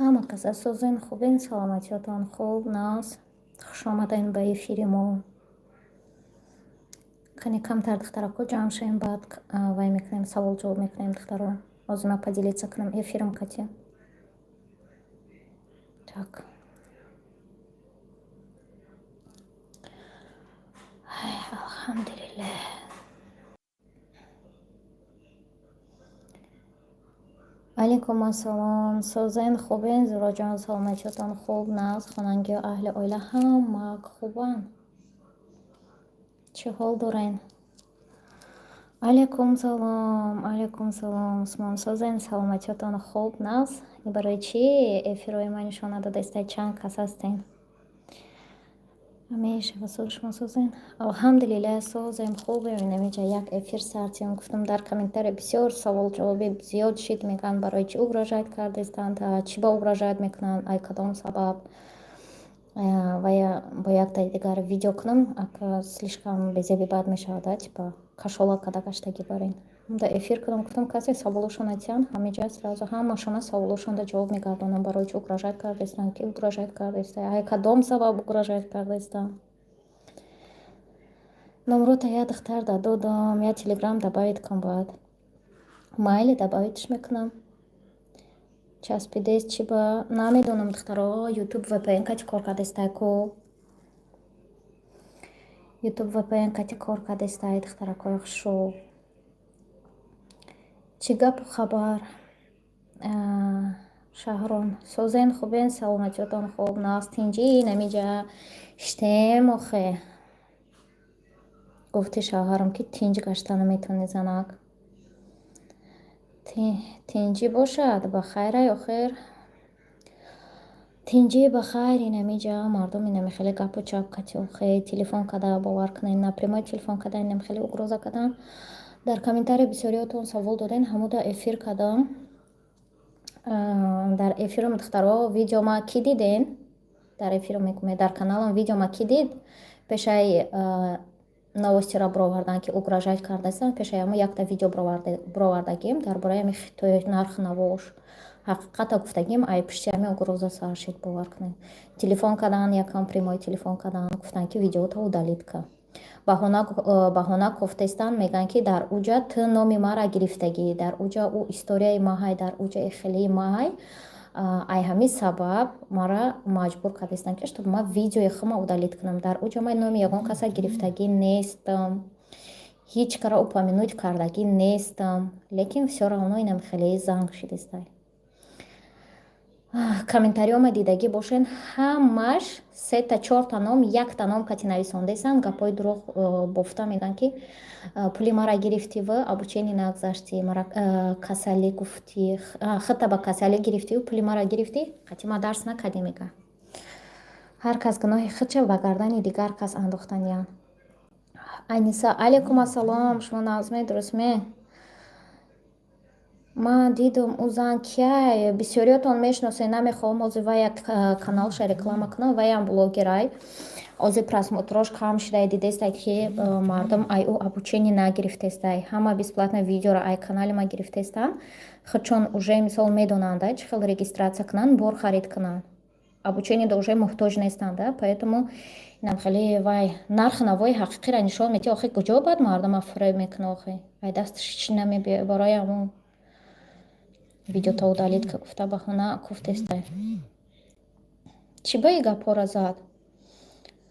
Ҳама каса созен, хубен, саломатиётон хуб, нағз. Хуш омадед ба эфири мо. Кане камтар духтарако ҷамъ шавем, баъд вай мекунем, савол ҷавоб мекунем, духтаро. Ҳозир ман поделиться кунам эфирам кати. Так. Ай, алҳамдулиллаҳ. Алейкум ассалом. Созен, хубен, Зуроҷон, саломатиётон хуб, нағз, хонангиё, аҳли оила ҳама хубанд. Чӣ ҳол дорен? Алейкум салом, алейкум салом, Усмон. Созен, саломатиётон хуб, нағз. Барои чӣ эфирҳои ман нишон надодаиста, чанд кас ҳастен? Мешава, шумо созен? Алҳамдулиллаҳ, созем, хубем. Инамиҷа як эфир сартем. Гуфтам, дар комментария бисёр савол-ҷавоби зиёд шид, мегӯянд, барои чӣ угрожать кардестанд, чӣ ба угрожать мекунанд, ай кадом сабаб. Ва бо якта дигар видео кунам, ака слишком безеби бад мешавад, типа кашола када гаштагӣ барин. Да эфир кунам, гуфтам, касе саволошон натиҳанд, ҳамиҷа сразу ҳамашона саволошонда ҷавоб мегардонам: барои чӣ угрожать кардестанд, ки угрожать кардеста, ай кадом сабаб угрожать кардестанд. Номрота я духтар да додам, я Телеграм добавить кун баъд. Майли, добавить ш мекунам. Часпидест чи ба? Намедонам, духтаро, Ютуб VPN кати кор кардестай ку. Ютуб VPN кати кор кардестай, духтаракои хушрӯ. Чӣ гапу хабар? Шаҳрон. Созен, хубен, саломатиётон хуб, нағз, тинҷӣ, намиҷа штем охе. Гуфти шавҳарам, ки тинҷ гашта наметавонӣ, занак. Тинҷӣ бошад, ба хайрай охир. Тинҷӣ, ба хайр, инамиҷа мардум инами хеле гапу чап кати охе телефон када, бовар кунед, напрямой телефон када, инами хеле угроза кадан. Дар комментария бисёриётон савол доден, ҳамуда эфир кадам. Дар эфирам, духтаро, видеома кӣ диден? Дар эфирам мекунед, дар каналам видеома кӣ дид? Пешаи новости ро бировардан, ки угрожать кардастан, пешаи ҳамо якта видео бировардагим дар бораи ҳами хитои нарх навош. Ҳақиқата гуфтагим, ай пишти ҳами угроза сар шид, бовар кунед. Телефон кадан, якам прямой телефон кадан, гуфтанд, ки видеото удалить кар. Баҳона кофтестанд, мегӯянд, ки дар уҷа ту номи мара гирифтагӣ, дар уҷа ӯ историяи маҳай, дар уҷа хелии маҳай. Ай ҳамин сабаб мара маҷбур кардестанд, ки чтоб ман видеои хума удалить кунам. Дар уҷа ман номи ягон каса гирифтагӣ нестам, ҳеҷ кара упомянуть кардагӣ нестам, лекин всё равно инам хеле занг шидистай. Комментариёма дидагӣ бошен, ҳамаш сета чорта ном, якта ном кати нависондаистанд, гапҳои дурӯғ бофта мегӯянд, ки пули мара гирифтиву обучение нагузаштӣ, мара касалӣ гуфтӣ, худта ба касалӣ гирифтиву пули мара гирифтӣ, қати ма дарс накардӣ, мега. Ҳар кас гуноҳи худша ба гардани дигар кас андохтаниянд. Айниса, алейкум ассалом, шумо нағзме, дурустме? Ман дидум, ӯ зан кияй, бисёриётон мешиносед, намехоҳам ҳозир вай як каналша реклама кунам, вайам блогерай. Ҳозир просмотр ош кам шудай, дидестай, ки мардум ай ӯ обучение нагирифтестай. Ҳама бесплатно видеоро ай канали ма гирифтестанд. Худшон уже мисол медонанд, чӣ хел регистрация кунанд, бор харид кунанд. Обучение да уже муҳтоҷ нестанд, поэтому инам хеле вай нархи навои ҳақиқиро нишон медиҳад. Охи, куҷо баъд мардума фиреб мекунад, охи? Ай дасташ чӣ намебиёяд, барои ҳамон видеото удалить ка гуфта баҳона гуфтестай. Чӣ ба и гапҳоро зад?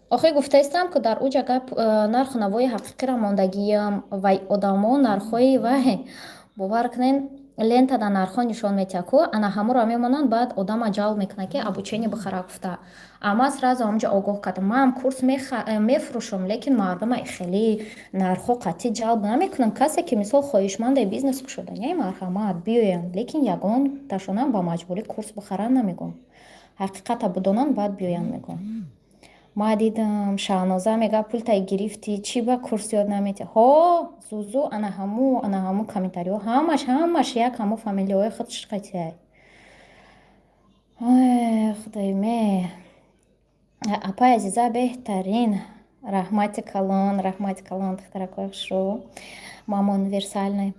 Охи, гуфтаистам, ки дар уҷа гап нарху навои ҳақиқиро мондагиям, вай одамо нархҳои вай, бовар кунед, лентада нархҳо нишон медиҳад ку, ана ҳаморо мемонанд, баъд одама ҷалб мекунад, ки обучение бихара гуфта. Ама сразу ҳамҷо огоҳ кардам. Ман курс мефурӯшам, лекин мардума хеле нархҳо қатъӣ ҷалб намекунам. Касе ки мисол хоҳишмандаи бизнес кушоданяй, марҳамат, биёянд, лекин ягон ташонам ба маҷбурӣ курс бихаранд намегӯм. Ҳақиқата бидонанд, баъд биёянд, мегӯм. Ма дидам, Шаҳноза мега, пултай гирифтӣ, чӣ ба курс ёд наметиҳ? Ҳо, зузу, ана ҳаму комментариҳо ҳамаш, ҳамаш як ҳаму фамилияҳои худш қатиай. Ой, худои ме. Апаи Азиза беҳтарин. Раҳмати калон, раҳмати калон, духтаракои хушрӯ. Мама универсальный.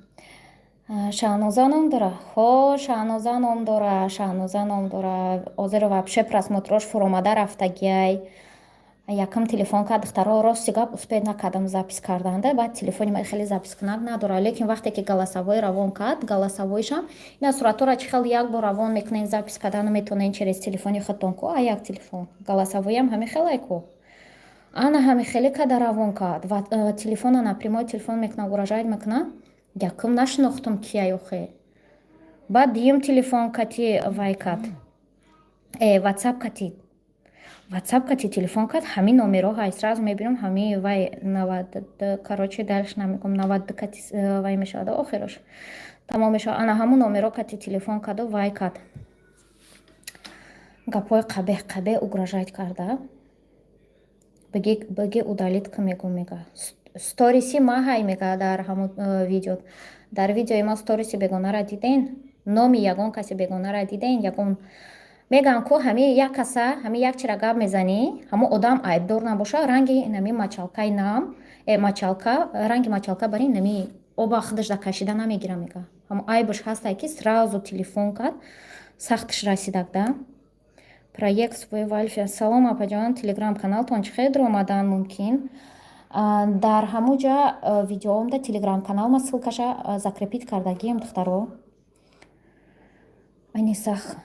Шаҳноза ном дора? Ҳо, Шаҳноза ном дора, Шаҳноза ном дора. Ҳозир вообще просмотрош фуромада рафтагиай. Якам телефон кард, духтаро, рости гап, успеть накардам запись карданда. Баъд телефони ма хеле запись кунак надора, лекин вақте ки голосовой равон кард, голосовойшам ина суратҳоро чӣ хел як бор равон мекунен, запись кардану метавонен через телефони худтон ку, а як телефон голосовойам ҳами хелай ку, ана ҳами хеле када равон кард ва телефона напрямой телефон мекуна, угрожать мекуна. Якум нашинохтум, кияй охе. Баъд дуюм телефон кати вай кард, ватсап кати телефон кард. Ҳамин номеро ҳай, сразу мебинам, ҳами вай 90, короче, дальше намегум, 92 кати вай мешавад, охирош тамом мешавад. Ана ҳамун номеро кати телефон карду вай кард, гапҳои қабеҳ қабеҳ угрожать карда. Бигӣ удалить ка, мегум, мега, сториси ма ҳай, мега, дар ҳамун видео, дар видеои ма сториси бегонара диден, номи ягон каси бегонара диден, ягон мегӯям ку, ҳами як каса, ҳами як чира гап мезанӣ, ҳамун одам айбдор набоша, ранги нами мочалкаи нам, мочалка, ранги мочалка бари нами оба худаш да кашида намегира, мега. Ҳамун айбаш ҳастай, ки сразу телефон кард, сахташ расидак да. Проект свой вальфи. Салом, апаҷон, телеграм каналтон чӣ хел омадан мумкин? Дар ҳамун ҷа видеоомда телеграм каналма ссылкаша закрепить кардагием, духтаро. Анисах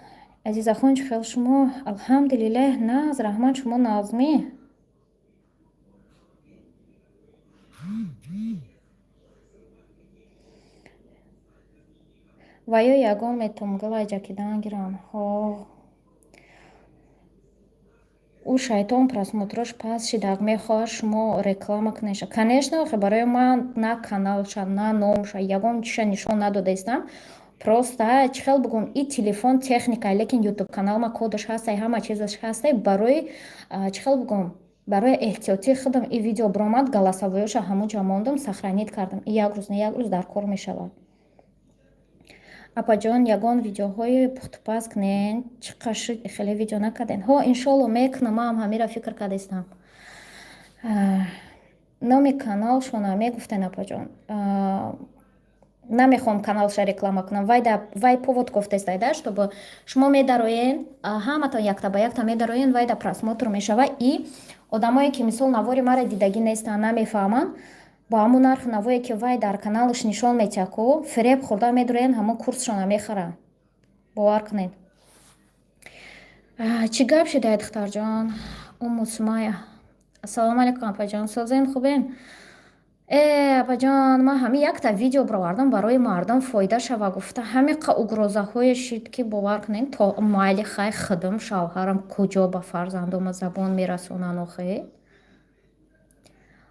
азизахон, чӣ хел шумо? Алҳамдулиллаҳ, нағз, раҳмат, шумо нағзмӣ? Ва ё ягон метумгилай ҷакидан гирам. Ҳо, ӯ шайтон просмотрош паст шидак, мехоҳад шумо реклама кунеша. Конечно, охе, барои ман на каналша, на номша, ягон чиша нишон надодаистам. Просто чӣ хел бигӯм, и телефон техника, лекин ютуб каналма кодаш ҳастай, ҳама чизаш ҳастай. Барои чӣ хел бигӯм, барои эҳтиётии худам и видео биромад, голосовоёша ҳамун ҷо мондум, сохранить кардам. И як рӯз, не як рӯз дар кор мешавад. Апаҷон, ягон видеоҳои пухтупаз кунен, чӣ қашид, хеле видео накарден. Ҳо, иншолло, мекунам, маам ҳамира фикр кардастам. Номи каналшона мегуфтен, апаҷон? Намехоҳам каналша реклама кунам. Вай да вай повод гуфтестай да, чтобы шумо медароен, ҳаматон якта ба якта медароен, вай да просмотр мешава, и одамое ки мисол навори мара дидагӣ нестанд, намефаҳманд, бо ҳамун нарху навое ки вай дар каналаш нишон метиҳад ку, фиреб хӯрда медуроянд, ҳамон курсшона мехаранд, бовар кунед. Чӣ гап шудай, духтарҷон? Умму Сумая, ассалому алайкум, апаҷон, созен, хубен? Апаҷон, ман ҳамин якта видео бировардам, барои мардум фоида шава гуфта, ҳамиқа угрозаҳое шид, ки бовар кунед, то майли хай, худам, шавҳарам куҷо ба фарзандома забон мерасонанд охе.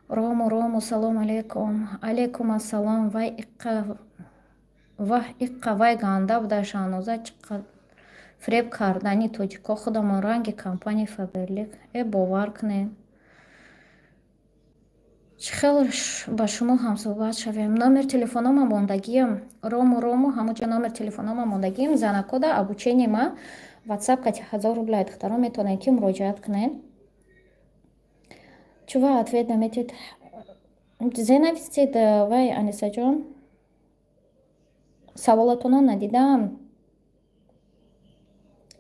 Рому, Рому, салом алейкум. Алейкум ассалом. Вай иққа, ваҳ, иққа вай ганда буда, Шаҳноза, чиқа фиреб кардани тоҷико, худамон ранги компания Фаберлик. Бовар кунед. Чӣ хел ба шумо ҳамсӯҳбат шавем? Номер телефонома мондагиам. Рому, Рому, ҳамуҷо номер телефонома мондагиам. Занакода обучение ма ватсап кати 1000 рубля, духтаро, метавонед ки муроҷиат кунед. Чува ответ наметед? Зе нависед, вай, Анисаҷон. Саволатонро надидам.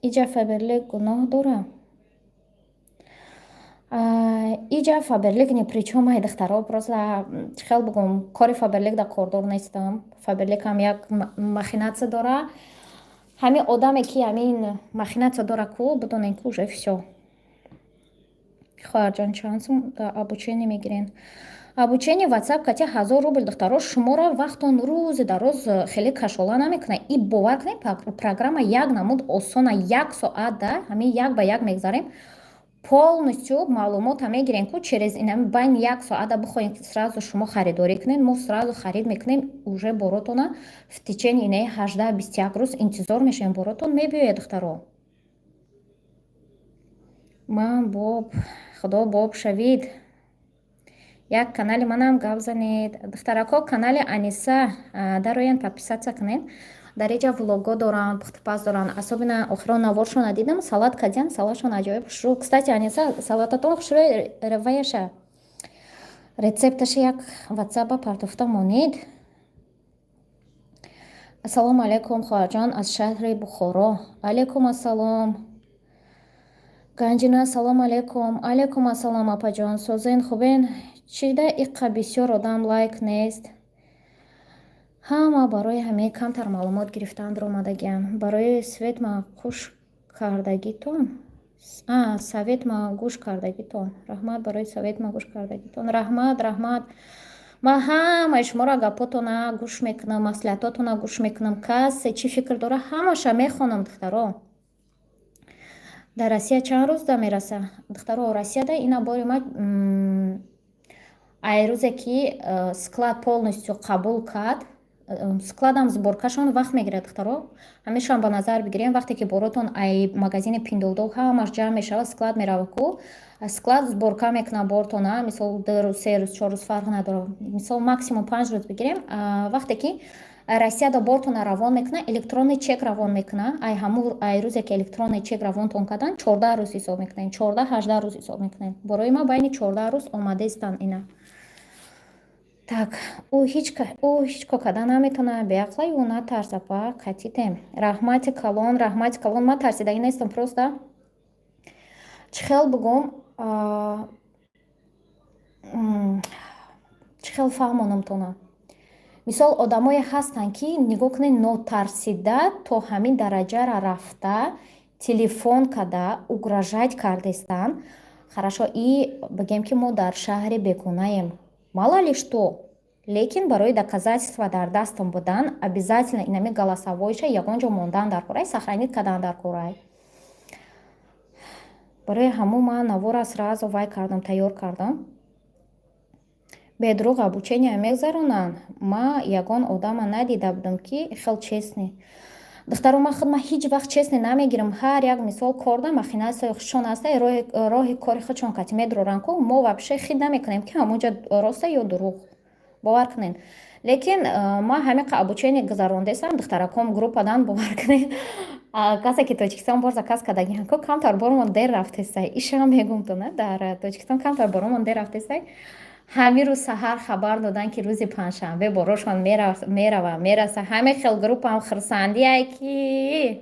Иҷа Фаберлик гуноҳ дора? Иҷа Фаберлик ни при чём ай, духтаро, просто чӣ хел бигӯм, кори Фаберлик дар кордор нестам. Фаберлик ҳам як махинация дора. Ҳамин одаме ки ҳамин махинация дора ку, бидонед ку, уже всё. Хоҳарҷон, чанд сум обучение мегирен? Обучение ватсап кати 1000 рубл, духтаро. Шуморо вақтон рӯзи дар рӯз хеле кашола намекунад. И бовар кунед, программа як намуд осона, як соат да ҳамин як ба як мегзарем, полностью маълумота мегирем ку. Через инами байни як соата бихоҳем ки сразу шумо харидорӣ кунед, мо сразу харид мекунем, уже боротона в течение инаи 18-21 рӯз интизор мешавем, боротон мебиёяд, духтаро. Ман боб, худо боб шавид. Як канали манам гап занед. Духтарако, канали Аниса дароян, подписаться кунед. Дар иҷа влого доранд, пухтупаз доранд, особенно охирон наворшона дидам, салат кардиан, салатшон аҷоиб хушрӯ. Кстати, Аниса, салататон хушрӯ, ваяша рецепташа як ватсапа партофта монед. Ассалому алайкум, хоҳарҷон, аз шаҳри Бухоро. Алайкум ассалом. Ганҷина, ассалому алайкум. Алайкум ассалом, апаҷон. Созен, хубен? Чида иққа бисёр одам лайк нест? Ҳама барои ҳамаи камтар маълумот гирифтан омадагиам. Барои свет ма қуш кардагитон, совет ма гӯш кардагитон. Раҳмат барои совет ма гӯш кардагитон. Раҳмат, раҳмат. Ман ҳамаи шуморо гапотона гӯш мекунам, маслиҳатотона гӯш мекунам. Касе чӣ фикр дора, ҳамаша мехонам, духтаро. Дар Россия чанд рӯзда мераса? Духтаро, Россияда ина бори ма ай рӯзе ки склад полностью қабул кард, складам сборкашон вақт мегирад, духтаро. Ҳамешаам ба назар бигирем, вақте ки боротон ай магазини Пиндуодуо ҳамаш ҷамъ мешавад, склад мерава ку, склад сборка мекунад бортона, мисол, 2 рӯз, 3 рӯз, 4 рӯз, фарқ надорад, мисол, максимум 5 рӯз бигирем. Вақте ки Россияда бортона равон мекунад, электронный чек равон мекунад. Ай ҳамун ай рӯзе ки электронный чек равонтон кардан, 14 рӯз ҳисоб мекунем, 14, 18 рӯз ҳисоб мекунем. Борои ма байни 14 рӯз омадаистанд ина. Так, ӯ ҳеҷ кор карда наметавонад, беақлай ӯ, натарс, апа, қатитем. Раҳмати калон, раҳмати калон. Ман тарсидагӣ нестам, просто чӣ хел бигӯм, чӣ хел фаҳмонам тона? Мисол, одамое ҳастанд, ки, нигоҳ кунед, нотарсида то ҳамин дараҷара рафта, телефон карда, угрожать кардестанд. Хорошо, и бигем, ки мо дар шаҳри бегунаем, мало ли что, лекин барои доказательства дар дастам будан обязательно инами голосовойша ягон ҷо мондан дар корай, сохранить кардан дар корай. Барои ҳамун ман навора сразу вай кардам, тайёр кардам. Бедурӯғ обучение мегзаронанд? Ма ягон одама надида будам, ки хел честный. Духтаро, ман худ ма ҳеҷ вақт честный намегирам. Ҳар як, мисол, корда махинатсияи худшон аста, роҳи кори худшон кати медуроранд ку, мо вообще хит намекунем, ки ҳамонҷа роста ё дурӯғ, бовар кунед. Лекин ман ҳамин обучение гузарондесам, духтараком группадан, бовар кунед, касе ки Тоҷикистон бор заказ кардагиан ку, камтар боромон дер рафтесай. Ишам мегумтона, дар Тоҷикистон камтар боромон дер рафтесай. Ҳамин рӯз саҳар хабар доданд, ки рӯзи панҷшанбе борошон мерава, мераса. Ҳамин хел группаам хурсандие, ки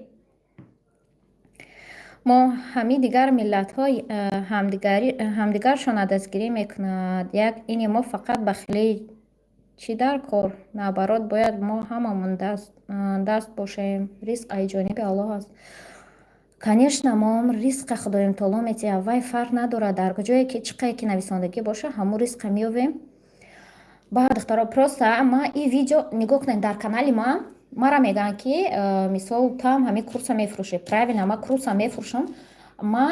мо ҳамин дигар миллатҳо ҳамдигаршона дастгирӣ мекунад, як ини мо фақат бахилӣ. Чӣ дар кор? Наоборот, бояд мо ҳамамон даст бошем. Ризқ аз ҷониби Аллоҳ аст. Конечно, мо ризқа Худоим таоло метиҳад, вай фарқ надорад, дар куҷое ки чӣ қае ки нависондагӣ боша, ҳамун ризқа меёвем. Баъд, духтаро, просто ма и видео нигоҳ кунед, дар канали ман мара мегӯянд, ки мисол, там ҳамин курса мефурӯшӣ. Правильно, ма курса мефурӯшам. Ма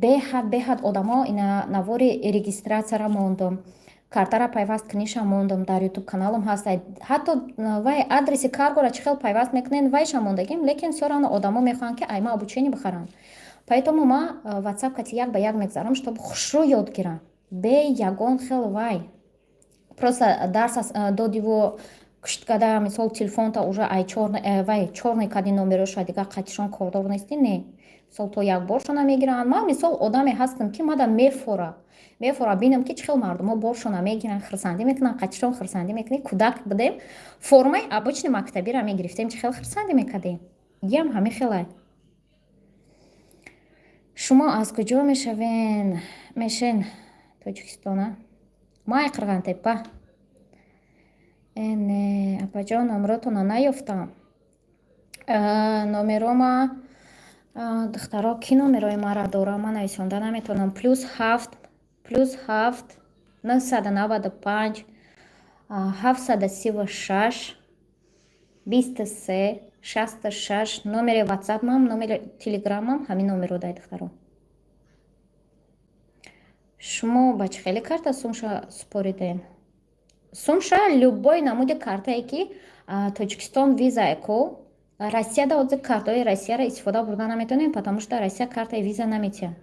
беҳад, беҳад одамо ина навори регистратсияра мондум, картара пайваст куниша мондум, дар Ютуб каналам ҳаст. Ҳатто вай адреси каргора чӣ хел пайваст мекунед, вайша мондагим, лекин всё равно одамо мехоҳанд, ки айма обучение бихаранд. Поэтому ма WhatsApp кати як ба як мегзарам, чтобы хушрӯ ёд гирам, бе ягон хел вай. Просто дарс додиву кушт када, мисол, телефонта уже ай вай чорный кади, номероша дигар қатишон кордор нести, не. Мисол, то як боршона мегиранд. Ман, мисол, одаме ҳастам, ки мада мефора, мефора бинам, ки чӣ хел мардумо боршона мегиранд, хурсандӣ мекунанд, қатишон хурсандӣ мекунӣ. Кӯдак будем, формаи обычный мактабиро мегирифтем, чӣ хел хурсандӣ мекардем. Ям ҳамин хелай. Шумо аз куҷо мешавен, мешен? Тоҷикистона. Май Қирғантепа. Не, апаҷон, номеротона наёфтам. Номерома, духтаро, ки номерои мара дора, ман нависонда наметавонам. +7, +7 995 736 23 66. Номери ватсапмам, номери телеграммам ҳамин номеро дай, духтаро. Шумо ба чӣ хеле карта сумша супоридем? Сумша любой намуди картае, ки Тоҷикистон виза ко Россияда. Ҳозир картаҳои Россияро истифода бурда наметавонем, потому что Россия картаи виза наметиҳад.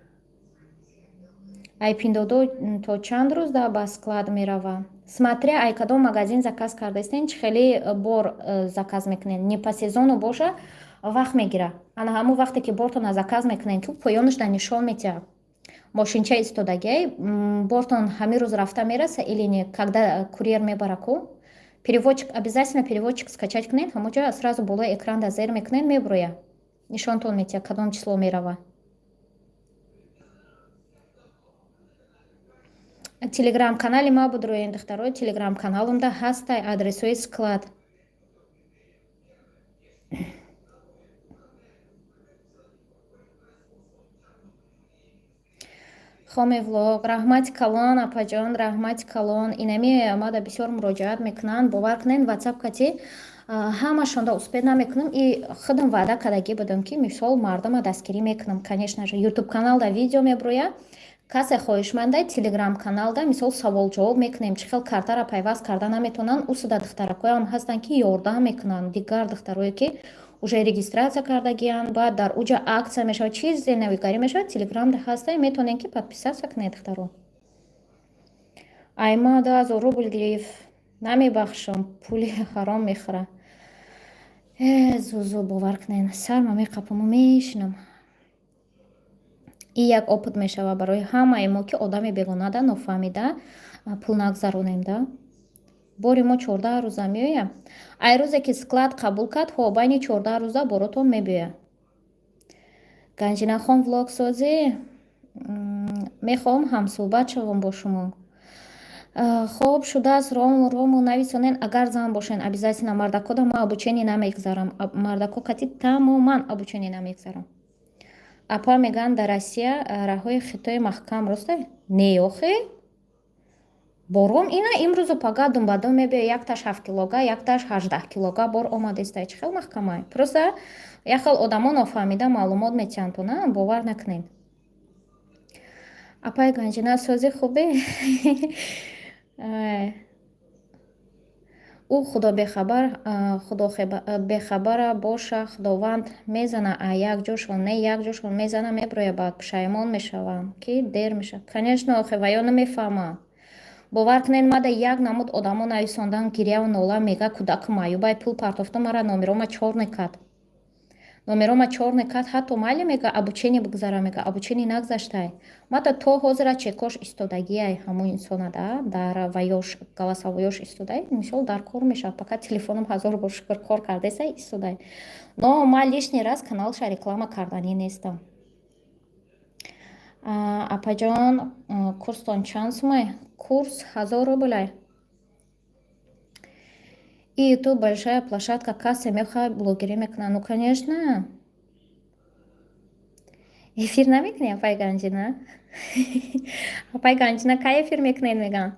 Ай Пиндуодуо то чанд рӯз да ба склад мерава? Смотря ай кадом магазин заказ кардаистен, чӣ хеле бор заказ мекунед. Не по сезону боша, вақт мегирад. Ана ҳамун вақте ки бортона заказ мекунед, ки поёнаш да нишон метиҳад, мошинча истодагиай, бортон ҳамин рӯз рафта мераса или не, когда курьер мебара ку. Переводчик, обязательно переводчик скачать кунед, ҳамоҷо сразу болои экран да зер мекунед, мебуроя, нишонтон метиҳад, кадом число мерава. Телеграм канали ма будроен, духтаро. Телеграм каналумда ҳастай адресҳои склад. Хоме влог, раҳмати калон, апаҷон, раҳмати калон. Инами мада бисёр муроҷиат мекунанд, бовар кунед, ватсап кати ҳамашонда успеть намекунам. И худам ваъда кардагӣ будам, ки мисол мардума дастгирӣ мекунам. Конечно же, ютуб каналда видео меброяд, касе хоҳишмандай, телеграм каналда мисол савол-ҷавоб мекунем, чӣ хел картара пайваст карда наметавонанд. Усуда духтаракоям ҳастанд, ки ёрдам мекунанд, дигар духтарое, ки уже регистрация кардагиянд. Баъд дар уҷа акция мешавад, чизе навигарӣ мешавад, телеграмда ҳастай, метавонед, ки подписаться кунед, духтаро. Айма 2000 рубл гирифт, намебахшам, пули ҳаром мехӯра. Э, зузу, бовар кунед, сарма меқапаму мешинам. И як опыт мешавад барои ҳамаи мо, ки одами бегонада, нофаҳмида пул нагзаронем да. Бори мо 14 рӯза меояд. Ай рӯзе ки склад қабул кард, ҳо, байни 14 рӯза боротон мебиёяд. Ганҷинахон влогсозӣ, мехоҳам ҳамсӯҳбат шавам бо шумо. Хоб шудааст, рому нависонен, агар зан бошен обязательно. Мардакода ма обучение намегзарам, мардако кати тамоман обучение намегзарам. Апа, мегӯянд, дар Россия раҳои хитои маҳкам, росте? Не, охе, бором ина имрӯзу пага думбадум мебиёяд, якташ 7 килога, якташ 18 килога бор омадеста. Чӣ хел маҳкамай? Просто як хел одамо нофаҳмида маълумот метиҳанд, ту на бовар накунед. Апай Ганҷина, сози хубе? Ӯ худобехабар, худобехабара боша, Худованд мезана, а як ҷошон не, як ҷошон мезана, меброя, баъд пушаймон мешавам, ки дер мешавад. Конечно, охе, ва ё намефаҳмам. Бовар кунед, мада як намуд одамо нависондан, гиряву нола, мега, кӯдаку маъюбай, пул партофта, мара номерома чор некард, номерома чор некард. Ҳатто майли, мега, обучение бигзара, мега, обучение нагзаштай. Мата то ҳозира чекош истодагиай ҳамон инсона да, дар ваёш голосовоёш истодай. Мисол, дар кор мешавад, пока телефоном, ҳазор бор шукр, кор кардеса, истодай. Но ма лишний раз каналша реклама карданӣ нестам. Апаҷон, курстон чанд сумай? Курс 1000 рублай. И ютуб большая площадка, касе мехоҳад, блогерӣ мекунад. Ну конечно. Эфир намекунӣ, апай Ганҷина? Апай Ганҷина, кай эфир мекунед, мегӯям?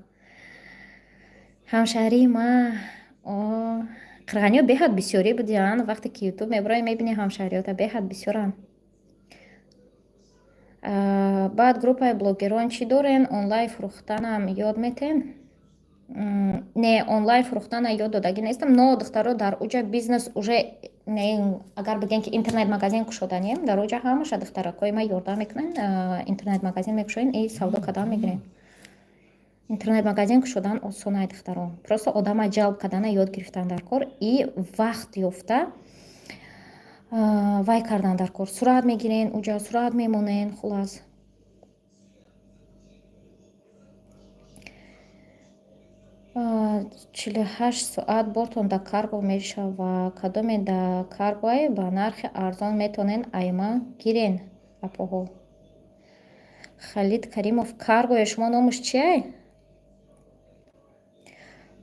Ҳамшаҳрии ма қирғаниё беҳад бисёрӣ будианд. Вақте ки ютуб мебарои, мебинӣ, ҳамшаҳриёта беҳад бисёранд. Баъд группаи блогерон чӣ дорен? Онлайн фурӯхтанам ёд метен? Не, онлайн фурӯхтана ёд додагӣ нестам, но духтаро, дар уҷа бизнес уже не, агар бигем, ки интернет-магазин кушоданем, дар уҷа ҳамаша духтаракҳои ма ёрдам мекунанд. Интернет-магазин мекушоем и савдо кардан мегирем. Интернет-магазин кушодан осонай, духтаро, просто одама ҷалб кардана ёд гирифтан дар кор и вақт ёфта вай кардан дар кор. Сурат мегирен, уҷа сурат мемонен, хулас. 48 соат бортон да карго мешава. Кадоме да каргое ба нархи арзон метавонен, айма гирен, апоҳо. Халид Каримов, каргои шумо номаш чиай?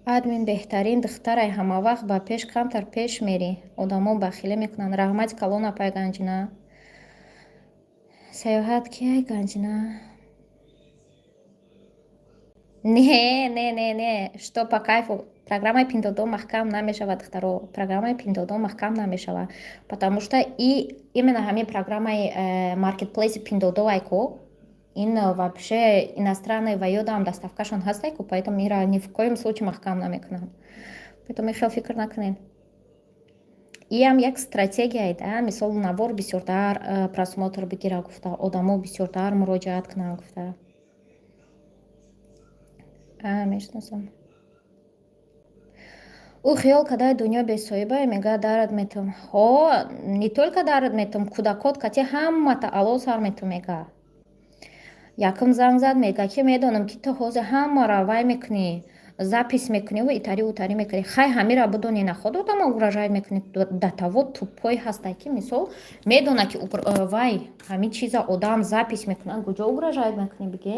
Админ беҳтарин духтарай, ҳамавақт ба пеш, камтар пеш мерӣ, одамо бахилӣ мекунанд. Раҳмати калон, апай Ганҷина. Саёҳат кияй, Ганҷина? Не, не, не, не, что по кайфу. Программаи Пиндодо маҳкам намешавад, духтаро, программаи Пиндодо маҳкам намешавад, потому что и именно ҳамин программаи маркетплейси Пиндодо айко, ин вообще иностранный ва ёдам доставкашон ҳастайку, поэтому ира ни в коем случае маҳкам намекунанд. Поэтому хел фикр накунед. Иам як стратегияе да, мисол, навор бисёртар просмотр бигира гуфта, одамо бисёртар муроҷиат кунанд гуфта. Мешиносам. Ӯ хиёл кадай дунё бесоҳибае, мега, дарад метам. Ҳо, не только дарад метам, кӯдакот кати ҳамата ало сар метам, мега. Якум занг зад, мега, ки медонам, ки ту ҳозир ҳамаро вай мекунӣ. Запись мекуниву итари утари мекунӣ. Хай, ҳамира бидони, наход одама угрожать мекунӣ. До того тупой ҳастай, ки мисол медона, ки вай ҳамин чиза одам запись мекунад. Куҷо угрожать мекунӣ, биге?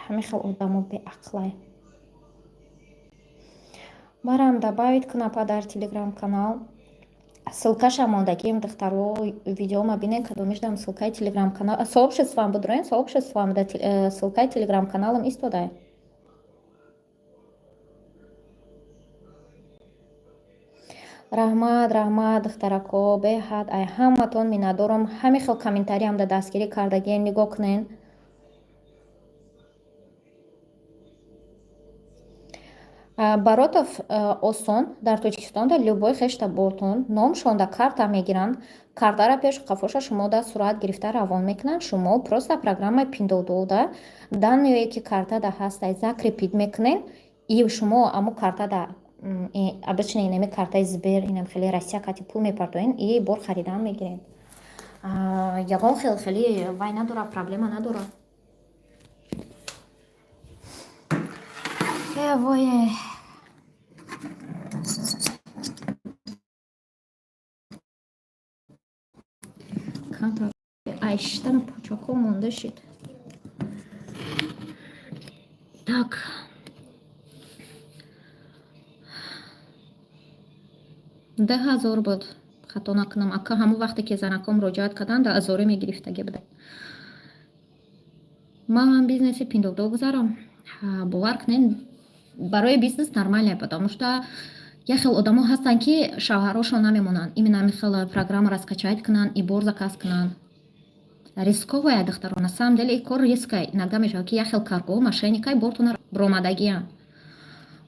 Ҳамин хел одамо беақлай. Марам добавить кун, апа, дар телеграм-канал. Ссылкаша мондагим, духтаро, видеома бинед, кадомишдам ссылкаи телеграм-канал. Сообществам будроен, сообществам ссылкаи телеграм-каналам истодай. Раҳмат, раҳмат, духтарако, беҳад ай ҳаматон миннатдорам. Ҳамин хел комментариям да дастгирӣ кардагиен, нигоҳ кунен. Баротов осон дар Тоҷикистонда любой хештабортон номшонда карта мегиранд, картара пешу қафоша шумо да сурат гирифта равон мекунанд. Шумо просто программаи Пиндодода данные ки картада ҳастай закрепить мекунед, и шумо аму картада, обычно инами картаи Сбер, инам хеле Россия кати пул мепартоен и бор харидан мегиред. Ягон хел хеле вай надора, проблема надора. Вой, айштан пучоко монда шид. Так, 10 000 буд, хато накунам, ака. Ҳамон вақте ки занако муроҷиат карданд, 10 000 мегирифтагӣ буда. Ман бизнеси Пиндодо гузарам, бовар кунед, барои бизнес нормально, потому что як хел одамо ҳастанд, ки шавҳарошон намемонанд именно ҳамин хел программаро скачать кунанд и бор заказ кунанд. Рисковая, духтаро, на самом деле кор рискай. Иногда мешавад, ки як хел карго мошенникай бортона бромадагиянд.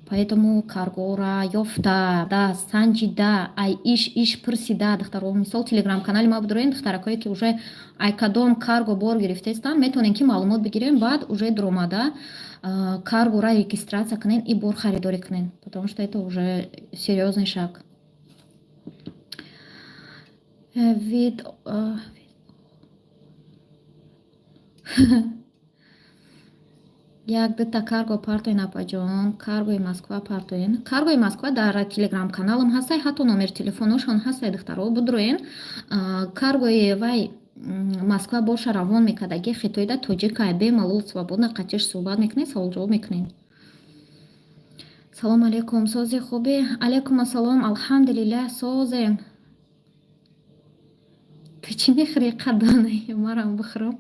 Поэтому каргора ёфта да, санҷида, ай иш иш пурсида, духтаро. Мисол, телеграм-канали ма бидорем, духтаракое ки уже ай кадом карго бор гирифтаистанд, метавонем ки маълумот бигирем, баъд уже дуромада каргора регистрация кунем и бор харидорӣ кунем, потому что это уже серьезный шаг. Вид як дута карго партоен, апаҷон, каргои Москва партоен. Каргои Москва дар телеграм-каналам ҳастай, ҳатто номери телефоношон ҳастай, духтаро, будроен. Каргои вай Москва боша равон мекардаги хитоида тоҷикай, бемалол свободно қатиш суҳбат мекунед, саволҷавоб мекунед. Салом алейкум, сози, хубӣ? Алейкум ассалом, алҳамдулиллаҳ, созем. Ту чӣ мехӯри, қадонаи марам бихӯрам?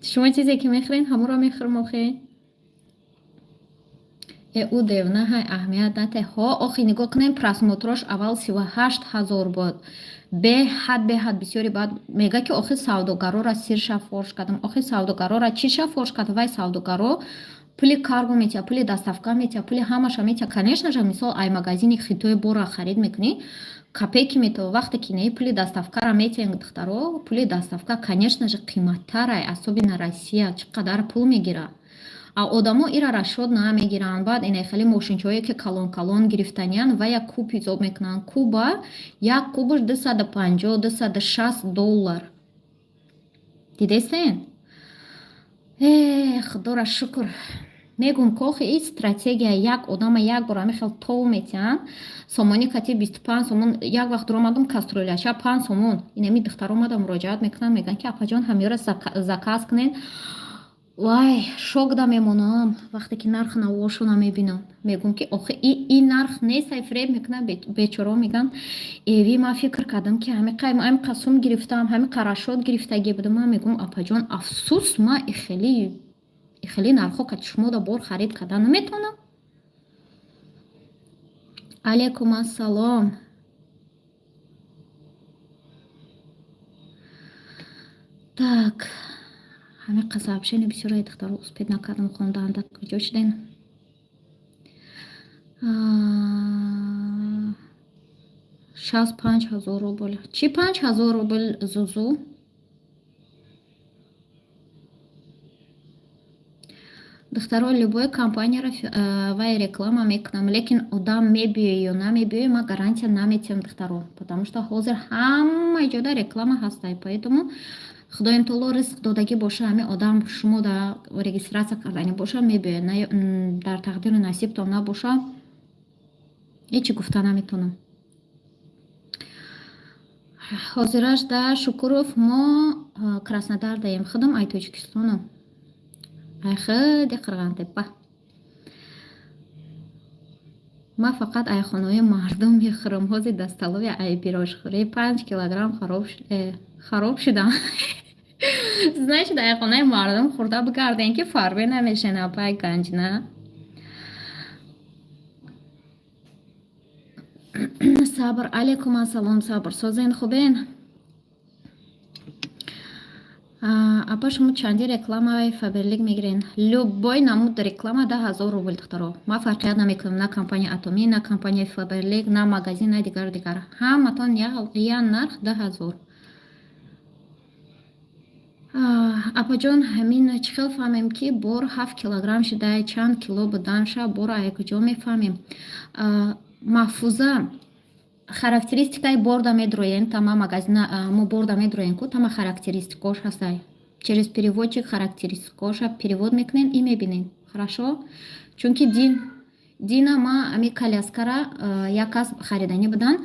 Шумо чизе ки мехӯрен, ҳамонро мехӯрам охе. Э, ӯ девна ҳай, аҳамият нате. Ҳо, охи, нигоҳ кунем, просмотрош аввал 38 000 буд. Беҳад, беҳад бисёри. Баъд мега, ки охи савдогарора сирша форш кардам. Охи, савдогарора чиша форш кард? Вай савдогаро пули карго метиҳа, пули доставка метиҳа, пули ҳамаша метиҳа. Конечно же, мисол, ай магазини хитой бора харид мекунӣ, копейки метавон. Вақте ки не, пули доставкара метиҳем, духтаро, пули доставка, конечно же, қиматтарай, особенно Россия чӣ қадар пул мегирад. А одамо ира расчёт намегиранд. Баъд ина хеле мошинчаҳое ки калон калон гирифтаниянд ва як куб ҳисоб мекунанд. Куба як кубаш 250, 260 доллар. Дидестен? Э, худора шукр, мегум, кохи и стратегия як одама як бор ҳамин хел тов метиҳанд. Сомони кати 25 сомон як вақт дуромадам, кастрюляча 5 сомон. Инами духтар омада муроҷиат мекунанд, мегӯянд, ки апаҷон, ҳамёра заказ кунед. Вай, шокда мемонам, вақте ки нарх навошона мебинам. Мегӯм, ки охи и нарх нест, ай фиреб мекунад бечоро. Мегӯянд, эви, ман фикр кардам, ки ҳами қасум гирифтам, ҳами қарашот гирифтагӣ будам. Ман мегӯм, апаҷон, афсӯс, ман ихели хеле нархҳо кати шумо да бор харид карда наметавонам. Алейкум ассалом. Так, ҳамин сообщение бисёре, духтаро, успеть накардам хондан. Да куҷо шуден? 65 000 рубл чӣ? 5000 рубл зузу. Духтаро, любой компанияро вай реклама мекунам, лекин одам мебиёй ё намебиёй, ман гарантия наметиҳам, духтаро, потому что ҳозир ҳама ҷода реклама ҳастай. Поэтому Худоим таоло ризқ додагӣ боша, ҳамин одам шумо да регистрация кардани боша, мебиёяд. Дар тақдиру насибтон набоша, ҳечи гуфта наметавонам. Ҳозираш да Шукуров, мо Краснодар даем. Худам ай Тоҷикистонам, ай хиди Қирғантепа. Ман фақат ай хонаҳои мардум мехӯрам. Ҳозир дасталови ай пирожхӯрӣ 5 килограмм хароб шудам. Значит, ай хонаи мардум хӯрда бигардем, ки фарбе намешен, апай Ганҷина. Сабр, алейкум ассалом, Сабр, созен, хубен? Апа, шумо чанди рекламаи Фаберлик мегирен? Любой намуд реклама 10 000 рубл, духтаро. Ман фарқият намекунам, на компания Атомӣ, на компанияи Фаберлик, на магазин, на дигару дигар. Ҳаматон як нарх, 10 000. Апаҷон, ҳамин чӣ хел фаҳмем, ки бор 7 килограмм шуда, чанд кило буданша бора ай куҷо мефаҳмем? Маҳфуза, характеристикаи борда медроен, тама магазина мо борда медроен ку, тама характеристикош ҳастай. Через переводчик характеристикоша перевод мекунен и мебинен. Хорошо, чунки дин дина ма ами коляскара як кас хариданӣ будан,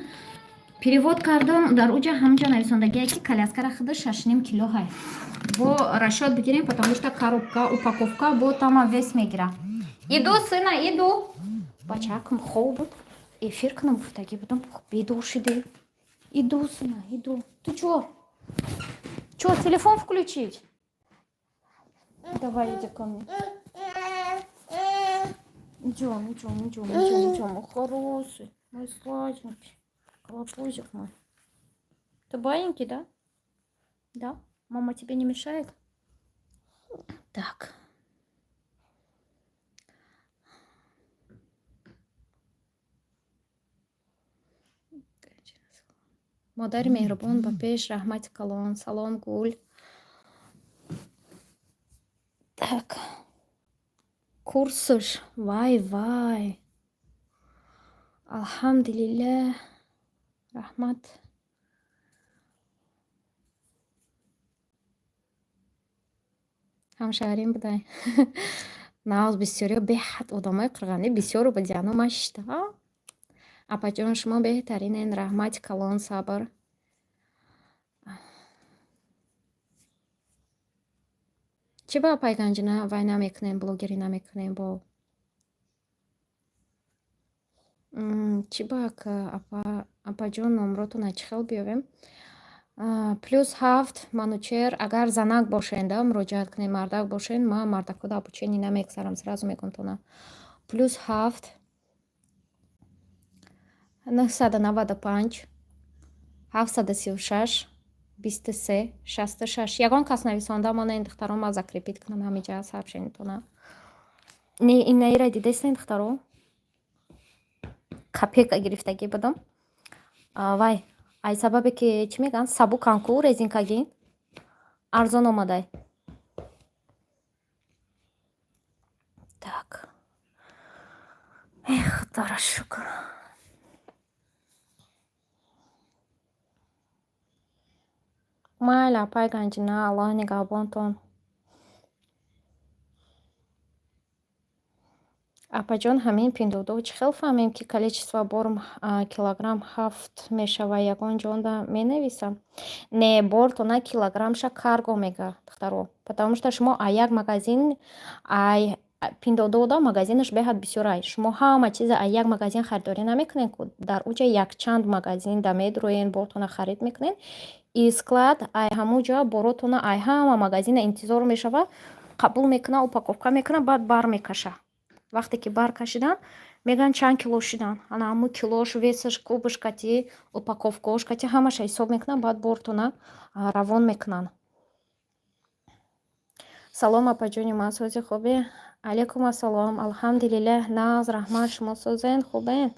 перевод кардам, дар уҷа ҳамҷа нависондагие, ки коляскара худа 6,5 кило ҳай. Бо расчёт бигирем, потому что коробка, упаковка бо тама вес мегира. Иду, сына, иду. Бачакам хоб буд, эфир кунам гуфтагӣ будам, бедор шиде. Иду, сына, иду. Ты чё, чё, телефон включить? Давай, иди ко мне. Идем, идем, идем, идем, идем, мой хороший, мой сладенький колопузик мой. Ты маленький, да? Да, мама тебе не мешает? Так. Модари меҳрубон, ба пеш, раҳмати калон. Салом, Гул. Так, курсш, вай, вай, алҳамдулиллаҳ, раҳмат. Ҳамшаҳрим будай. Нағз, бисёриё, беҳад одамои қирғанӣ бисёру будиану ман шишта. Апаҷон, шумо беҳтаринен, раҳмати калон, Сабр. Чӣ ба апай Ганҷина вай намекунем, блогерӣ намекунем бо? Чӣ ба апа, апаҷон, номротона чӣ хел биёвем? +7, Манучер, агар занак бошен да, муроҷиат кунед, мардак бошен, ман мардакода обучение намегзарам, сразу мегӯм тона. +7 995 736 23 66. Ягон кас нависонда монен, духтаро, ман закрепить кунам ҳамиҷа сообщениятона. Не, инаира дидестен, духтаро? Копейка гирифтагӣ будам. Вай, ай сабабе ки чӣ мегӯянд, сабукан ку, резинкагин, арзон омадай. Так. Эх, худоро шукр. Майли, апай Ганҷина, Аллоҳ нигаҳбонтон. Апаҷон, ҳамин Пиндодо чӣ хел фаҳмем, ки количество бор килограмм ҳафт мешава, ягон ҷонда менависам? Не, бортона килограммша карго мега, духтаро. Потому что шумо а як магазин, ай Пиндодода магазинаш беҳад бисёрай. Шумо ҳама чиза а як магазин харидорӣ намекунед ку, дар уҷа якчанд магазин да медроен, бортона харид мекунед. И склад ай ҳамун ҷо боротона ай ҳама магазина интизор мешава, қабул мекуна, упаковка мекуна, баъд бар мекаша. Вақте ки бар кашидан, мегӯянд чанд кило шидан. Ана ҳамун килош, весаш, кубаш кати, упаковкаош кати ҳамаша ҳисоб мекунанд, баъд бортона равон мекунанд. Салом, апаҷони ман, сози, хубе? Алейкум ассалом, алҳамдулиллаҳ, нағз, раҳмат, шумо созен, хубен?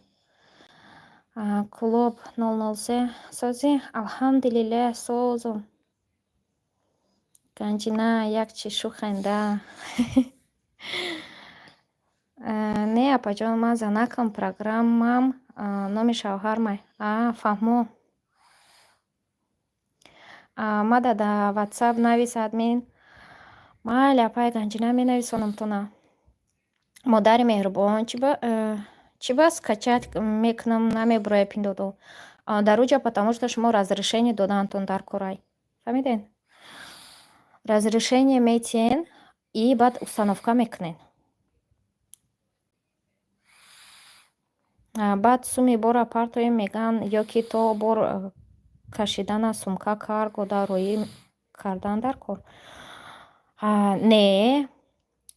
Клуб 003, созӣ? Алҳамдулиллаҳ, созум. Ганҷина, як чи шухенда. Не, апаҷон, ман занакам, программам номи шавҳармай. А, фаҳмо. Мада да WhatsApp навис, админ. Майли, апай Ганҷина, менависонам тона. Модари меҳрубон, чӣ ба скачать мекунам, намебурояд Пиндодо? Дар уҷа потому что шумо разрешение додаантон дар корай. Фаҳмидед? Разрешение метиҳен и баъд установка мекунед. Баъд суми бора партоем мегӯянд ё ки то бор кашидана сумка карго да роӣ кардан дар кор? Не,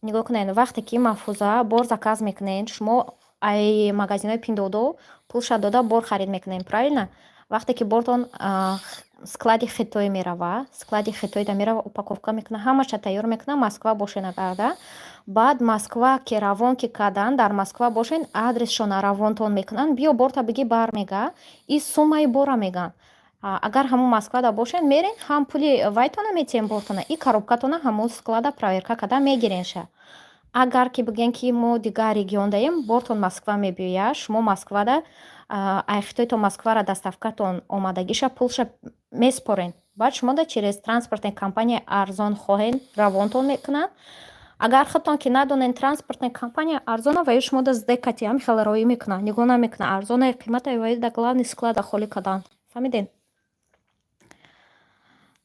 нигоҳ кунед, вақте ки Маҳфуза бор заказ мекунед, шумо ай магазинҳои Пиндодо пулша дода бор харид мекунед, правильно? Вақте ки бортон склади Хитой мерава, склади Хитойда мерава, упаковка мекунад, ҳамаша тайёр мекунад, Москва бошен агарда, баъд Москва ки равон ки кардан, дар Москва бошен, адресшона равонтон мекунанд, биё борта бигӣ, бар мега и суммаи бора мегӯянд. Агар ҳамун Москвада бошен, мерен, ҳам пули вайтона метиҳем, бортона и коробкатона ҳамун склада проверка карда мегиренша. Агар ки бигӯем, ки мо дигар региондаем, бортон Москва мебиёяд, шумо Москвада ай Хитой то Москвара доставкатон омадагиша пулша меспорен, баъд шумо да через транспортная компания арзон хоҳен, равонтон мекунанд. Агар худтон ки надонен транспортная компания арзона, ва ё шумо да СДЭКати ҳами хела роӣ мекунанд, нигоҳ намекунанд арзона қимата, ва да главный склада холӣ кардан. Фаҳмидед?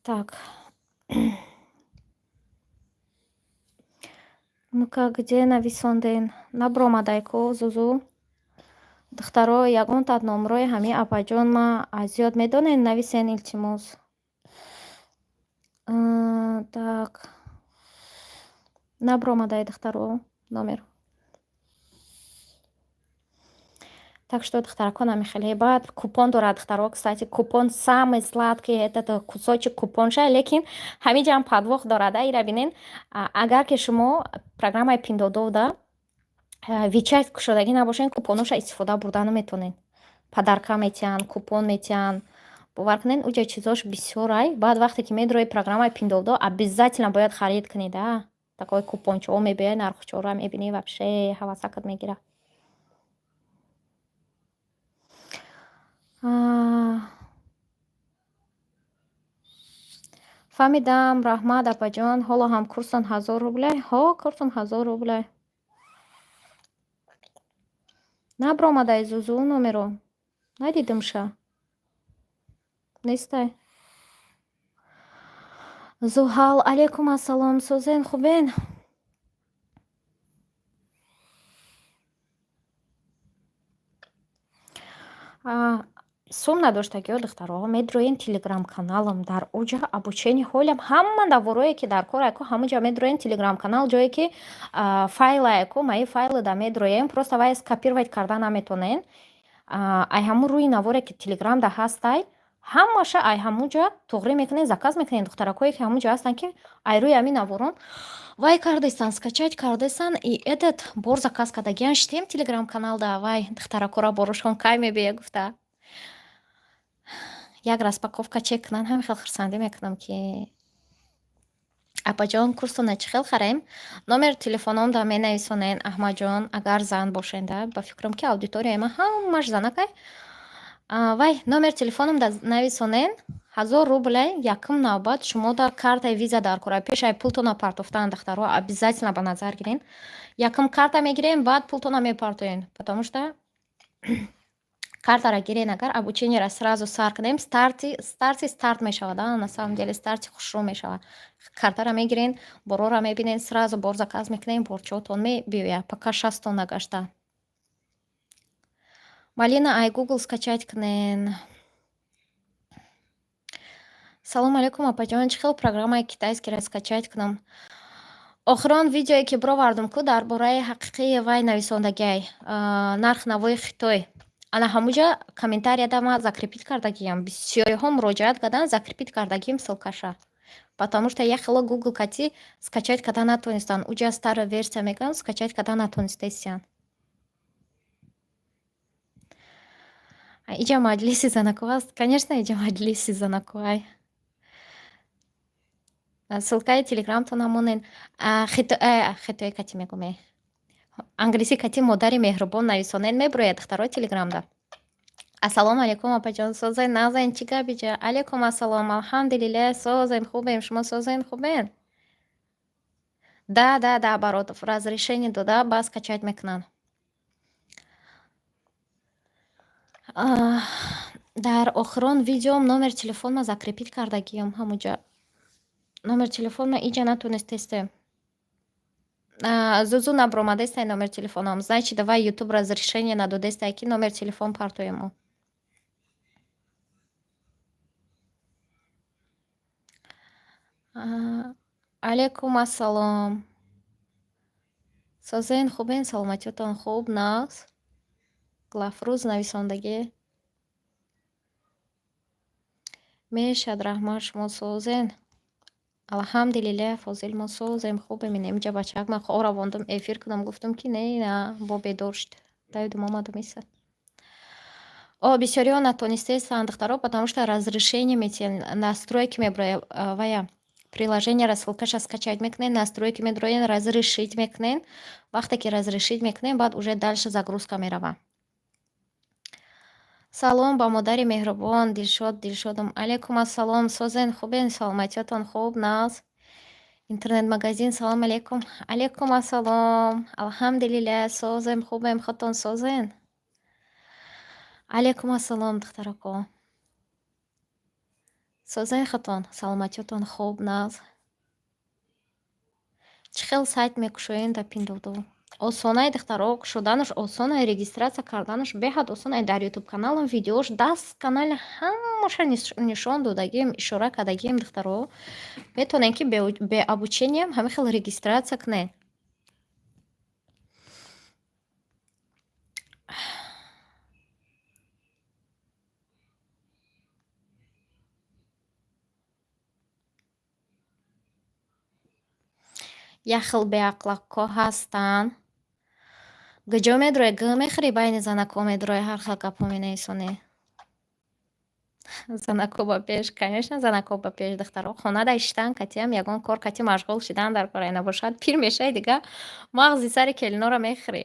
Так, ну-ка, где нависонден? Набромадай ку, Зузу. Духтаро, ягонта номрои ҳамин апаҷон ма аз ёд медонед, нависен, илтимос. Так, набромадай, духтаро, номер. Так что, духтаракон, ами хеле. Баъд купон дорад, духтаро. Кстати, купон самый сладкий, этот кусочек купонша, лекин ҳамиҷам подвох дорад, ира бинен. Агар ки шумо программаи Пиндодода WeChat кушодагӣ набошен, купоноша истифода бурда наметонед. Подарка метиҳанд, купон метиҳанд, бовар кунед, уҷа чизош бисёрай. Баъд вақте ки медрои программаи Пиндодо, обязательно бояд харид кунед. А такой купончаҳо мебиёяд, нархчора мебинӣ, вообще ҳавасакат мегирад. Фаҳмидам, раҳмат, апаҷон. Ҳоло ҳам курсон 1000 рублай? Ҳо, курсам 1000 рублай. Набромадай, Зузу, номеро надидимша, нестай. Зуҳал, алайкум ассалом, сӯзен, хубен? Сум надоштагиҳо, духтаро, медроен телеграм-каналам, дар уҷа обучение ҳолям, ҳама наворое ки дар кор айку, ҳамуҷа медроен телеграм-канал, ҷое ки файлае ку, маи файлада медроем, просто вай скопировать карда наметонен. Ай ҳамун рӯи наворе ки телеграмда ҳастай, ҳамаша ай ҳамуҷа туғрӣ мекунен, заказ мекунен. Духтаракое ки ҳамуҷа ҳастанд, ки ай рӯи ҳамин наворон вай кардастанд, скачать кардастанд и этот бор заказ кардагиан. Штем телеграм-каналда вай духтаракора борошон кай мебия гуфта, як распаковка чек кунанд, ҳамин хел хурсандӣ мекунам ки. Апаҷон, курсона чӣ хел харем? Номери телефономда менависонен, Аҳмадҷон, агар зан бошенда. Ба фикрам, ки аудиторияи ман ҳамаш занакай. Вай номери телефономда нависонен. 1000 рублай якум навбат шумо да картаи виза дар кора. Пешай пултона партофтан, духтаро, обязательно ба назар гирен. Якум карта мегирем, баъд пултона мепартоен, потому что картара гирен, агар обучениеро сразу сар кунем, старти старт мешавад. На самом деле старти хушрӯ мешавад. Картара мегирен, борора мебинен, сразу бор заказ мекунем, борчотон мебиёяд, пока шастон нагашта. Малина, ай Google скачать кунен. Салому алейкум, апаҷон, чӣ хел программаи китайскиро скачать кунам? Охирон видеое ки бировардам ку, дар бораи ҳақиқии вай нависондагиай, нарх навои Хитой, ана ҳамуҷа комментарияда ма закрепить кардагиям. Бисёриҳо муроҷиат карданд, закрепить кардагием ссылкаша, потому что як хело Google кати скачать карда натонистанд. Уҷа старая версия мегӯянд, скачать карда натонистесиянд. Иҷа маҷлиси занако аст, конечно, иҷа маҷлиси занакоай. Ссылкаи телеграмтона монен. Хитои кати мегӯме, англисӣ кати модари меҳрубон нависонен, мебирояд, духтаро, телеграмда. Ассалому алайкум, апаҷон, созен, нағзен, чӣ гап иҷа? Алайкум ассалом, алҳамдулиллаҳ, созем, хубем, шумо созен, хубен? Да, Баротов, разрешение дода, баъд скачать мекунанд. Дар охирон видеом номер телефонма закрепить кардагиам ҳамуҷа. Номер телефонма иҷа натонистесте. Зузу набромадестай номер телефонам. Значит, давай YouTube разрешение надодестай, ки номер телефон партоемо. Алайкум ассалом. Созен, хубен, саломатиётон хуб, нағз? Глафрӯз нависондагӣ. Мешад, раҳмат, шумо созен? Алҳамдулиллаҳ, Фозил, мо созем, хубем. Ин имҷа бачаак ман хоб равондум, эфир кунам, гуфтум ки не, на, бо бедор шуд. Давидум омадум иса. О, бисёриҳо натонистестанд, духтаро, потому что разрешение метиҳанд, настройки меброяд, вая приложениеро ссылкаша скачать мекунед, настройки медроен, разрешить мекунед. Вақте ки разрешить мекунед, баъд уже дальше загрузка мерава. Салом ба модари меҳрубон, Дилшод, Дилшодам. Алайкум ассалом, созен, хубен, саломатиётон хуб, нағз? Интернет-магазин, салом алейкум. Алейкум ассалом. Алҳамдулиллаҳ, созем, хубем, худтон созен? Алейкум ассалом, духтарако. Созен худтон, саломатиётон хуб, нағз? Чӣ хел сайт мекушоен дар Пиндоудо? Осонай, духтаро, кушоданаш осонай, регистрация карданаш беҳад осонай. Дар ютуб каналам видеош даст канали ҳамаша нишон додагием, ишора кардагием, духтаро. Метавонем ки бе обучениям ҳамин хел регистрация кунед. Як хел беақлакҳо ҳастанд. Куҷо медроӣ? Гӯ мехӯрӣ, байни занакҳо медроӣ, ҳар хел гапҳо менависонӣ. Занакҳо ба пеш, конечно, занакҳо ба пеш, духтаро. Хонада иштан катиам, ягон кор кати машғул шидан дар кора набошад, пир мешавӣ, дига мағзи сари келиноро мехӯрӣ.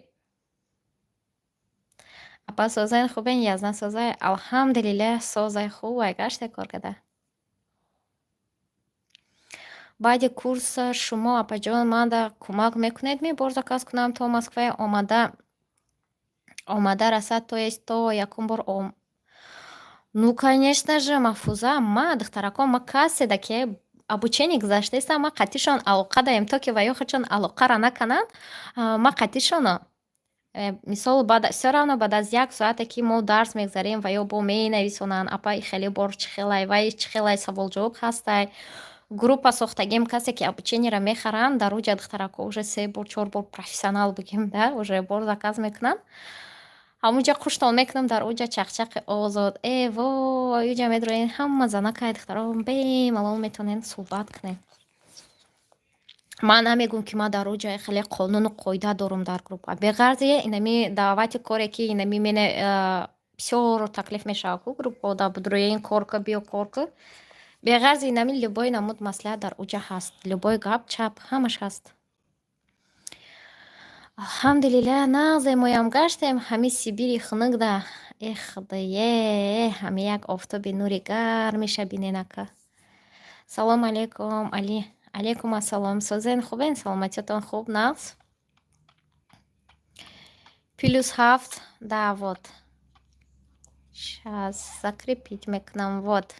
Апа, созен, хубен, язна созай? Алҳамдулиллаҳ, созай, хубай, гаште кор када. Баъди курса шумо, апаҷон, манда кӯмак мекунед, ми бор заказ кунам то Москвае омада расад, то есть то якум бор. Ну, конечно же, Маҳфуза, ма, духтарако, ма каседа ки обучение гузаштаистам, ма қатишон алоқа даем, то ки ва ё худшон алоқаро накунанд, ма қатишонам. Мисол, баъд всё равно баъд аз як соате ки мо дарс мегзарем, ва ё бо менависонанд: апа, хеле бор чӣ хелай, вай чӣ хелай, саволҷавоб ҳастай. Группа сохтагим, касе ки обучениеро мехаранд, дар уҷа духтарако уже се бор, чор бор профессионал бигем да, уже бор заказ мекунанд. Ҳамунҷа хуштон мекунам, дар уҷа чақчақи озод. Э вой, уҷа медроен, ҳама занакай, духтаро, бемалол метавонед суҳбат кунед. Ман намегӯм, ки ман дар уҷа хеле қонуну қоида дорум дар группа. Беғарзи инами даъвати коре, ки инами мене бисёр таклиф мешавад ку группао да будроен, кор ка, биё, кор ка. Беғарзи инами любой намуд маслиҳат дар уҷа ҳаст. Любой гап чап ҳамаш ҳаст. Алҳамдулиллаҳ, нағзе моям гаштем ҳами Сибири хунукда. Э худое, ҳами як офтоби нури гармиша бинен ака. Салом алейкум, Али. Алейкум ассалом. Созен, хубен, саломатиётон хуб, нағз? +7, да, вот. Щас закрепить мекунам, вот.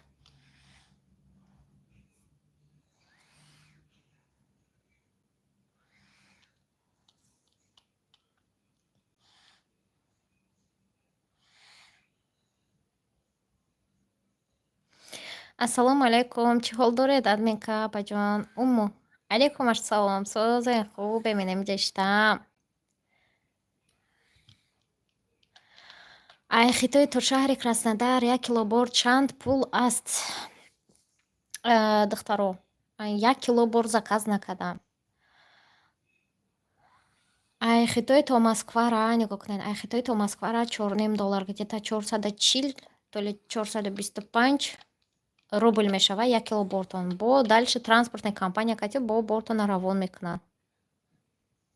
Ассалому алайкум. Чӣ ҳол доред, админка, апаҷон? Умму. Алайкум ассалом. Созен, хубем, инамиҷа иштам. Ай Хитой то шаҳри Краснодар 1 кило бор чанд пул аст? Духтаро, 1 кило бор заказ накардам. Ай Хитой то Москвара нигоҳ кунед, ай Хитой то Москвара 4,5 доллар, где-то 440 то ли 425 рубл мешавад 1 кило бортон. Бо дальше транспортная компания кати бо бортона равон мекунад.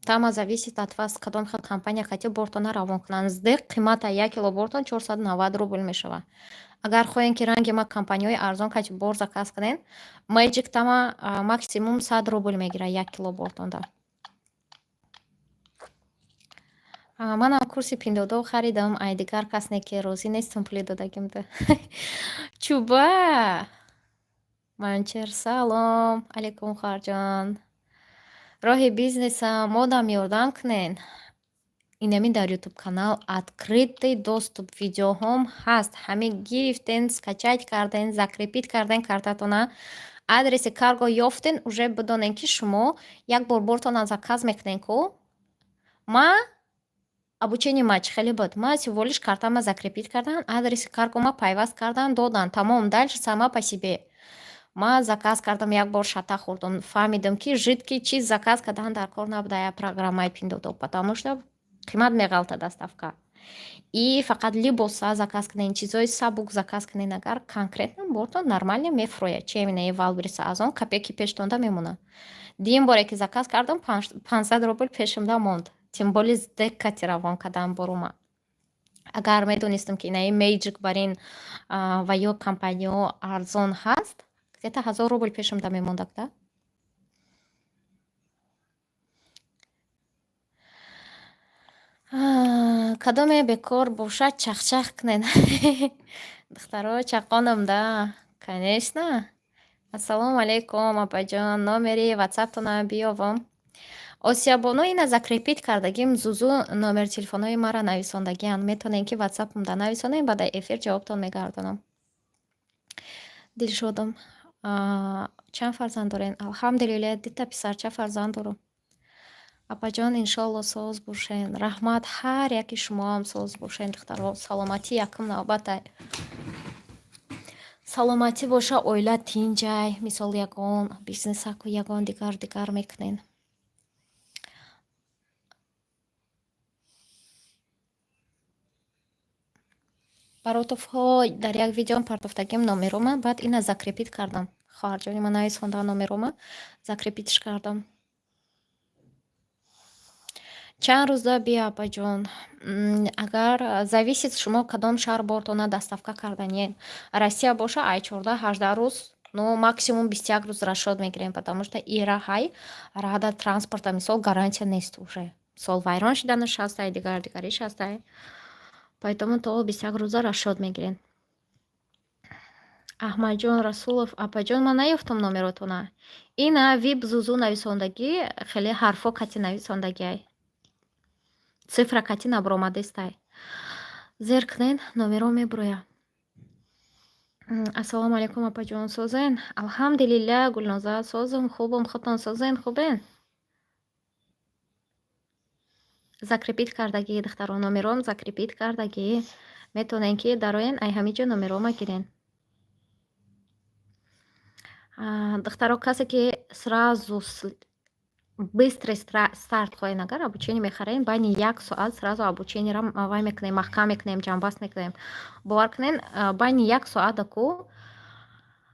Тама зависит от вас, кадом хел компания кати бортона равон кунанд. СДЭК қимата, 1 кило бортон 490 рубл мешавад. Агар хоҳем, ки ранги ма компанияҳои арзон кати бор заказ кунем, Magic Тама максимум 100 рубл мегирад 1 кило бортонда. Манам курси Пиндодо харидам, ай дигар кас не, ки розӣ нестам пули додагимда. Чуба? Манчер, салом алейкум, хоҳарҷон. Роҳи бизнесам модам ёрдам кунен. Инамин дар Ютуб канал открытый доступ видеоҳом ҳаст. Ҳамин гирифтен, скачать карден, закрепить карден картатона, адреси карго ёфтен, уже бидонен, ки шумо як бор бортона заказ мекунен ку. Ма обучение ма чӣ хеле буд? Ма всего лишь картама закрепить кардан, адреси каргома пайваст кардан, додан, тамом, дальше сама по себе. Ма заказ кардам, як бор шата хӯрдам, фаҳмидам, ки жидкий чиз заказ кардан дар кор набуда я программаи Пиндодо, потому что қимат меғалта доставка. И фақат либоса заказ кунен, чизои сабук заказ кунен, агар конкретно бортон нормально мефурӯяд. Чи минаи Валбериса аз он копейки пештонда мемонад. Дуюм боре ки заказ кардам, 500 рубл пешимда монд. Тем более СДЭК кати равон кардан борума. Агар медонистам, ки инаи Magic бар ин ва ё компаниҳо арзон ҳаст, где-то 1000 рубл пешимда мемондак да. Кадоме бекор бошад, чахчах кунед. Духтаро, чақонам да, конечно. Ассалому алайкум, апаҷон, номери ватсаптона биёвам. Осиябону, ина закрепить кардагим, зузу номери телефонҳои маро нависондагианд. Метавонед, ки ватсапамда нависонед, баъд эфир ҷавобтон мегардонам. Дилшодам. Чанд фарзанд доред? Алҳамдулиллаҳ, дита писарча фарзанд дорам. Апаҷон, иншоалло, соз бошед. Раҳмат, ҳар яки шумоам соз бошед, духтаро. Саломатӣ якум навбата. Саломатӣ боша, оила тинҷай. Мисол, ягон бизнесаку, ягон дигар дигар мекунед. Баротовҳо дар як видеом партофтагим номерома, баъд ина закрепить кардам. Хоҳарҷони ман нависонда номерома, закрепить ш кардам. Чанд рӯза биё, апаҷон? Агар зависит, шумо кадом шаҳр бортона доставка карданиед. Россия боша, ай 14-18 рӯз, ну максимум 21 рӯз расчёт мегирем, потому что ира ҳай рада транспорта, мисол, гарантия нест уже. Мисол, вайрон шиданаш ҳастай, дигар дигариш ҳастай. Поэтому то 21 рӯза расчёт мегирем. Аҳмадҷон Расулов, апаҷон, ман наёфтам номеротона. Ина вип зузу нависондагӣ, хеле ҳарфо кати нависондагиай. Цифра кати набуромадестай. Зер кунед, номеро мебурояд. Ассалому алайкум, апаҷон, созен? Алҳамдулиллаҳ, Гулноза, созум, хубум, худтон созен, хубен? Закрепить кардагӣ, духтаро, номером закрепить кардагӣ. Метавонед, ки дароен, ай ҳамин ҷо номерома гирен. Духтаро, касе ки сразу быстрый старт хоҳед, агар обучение мехарем, байни як соат сразу обучение ро вай мекунем, маҳкам мекунем, ҷамъбаст мекунем. Бовар кунед, байни як соата ку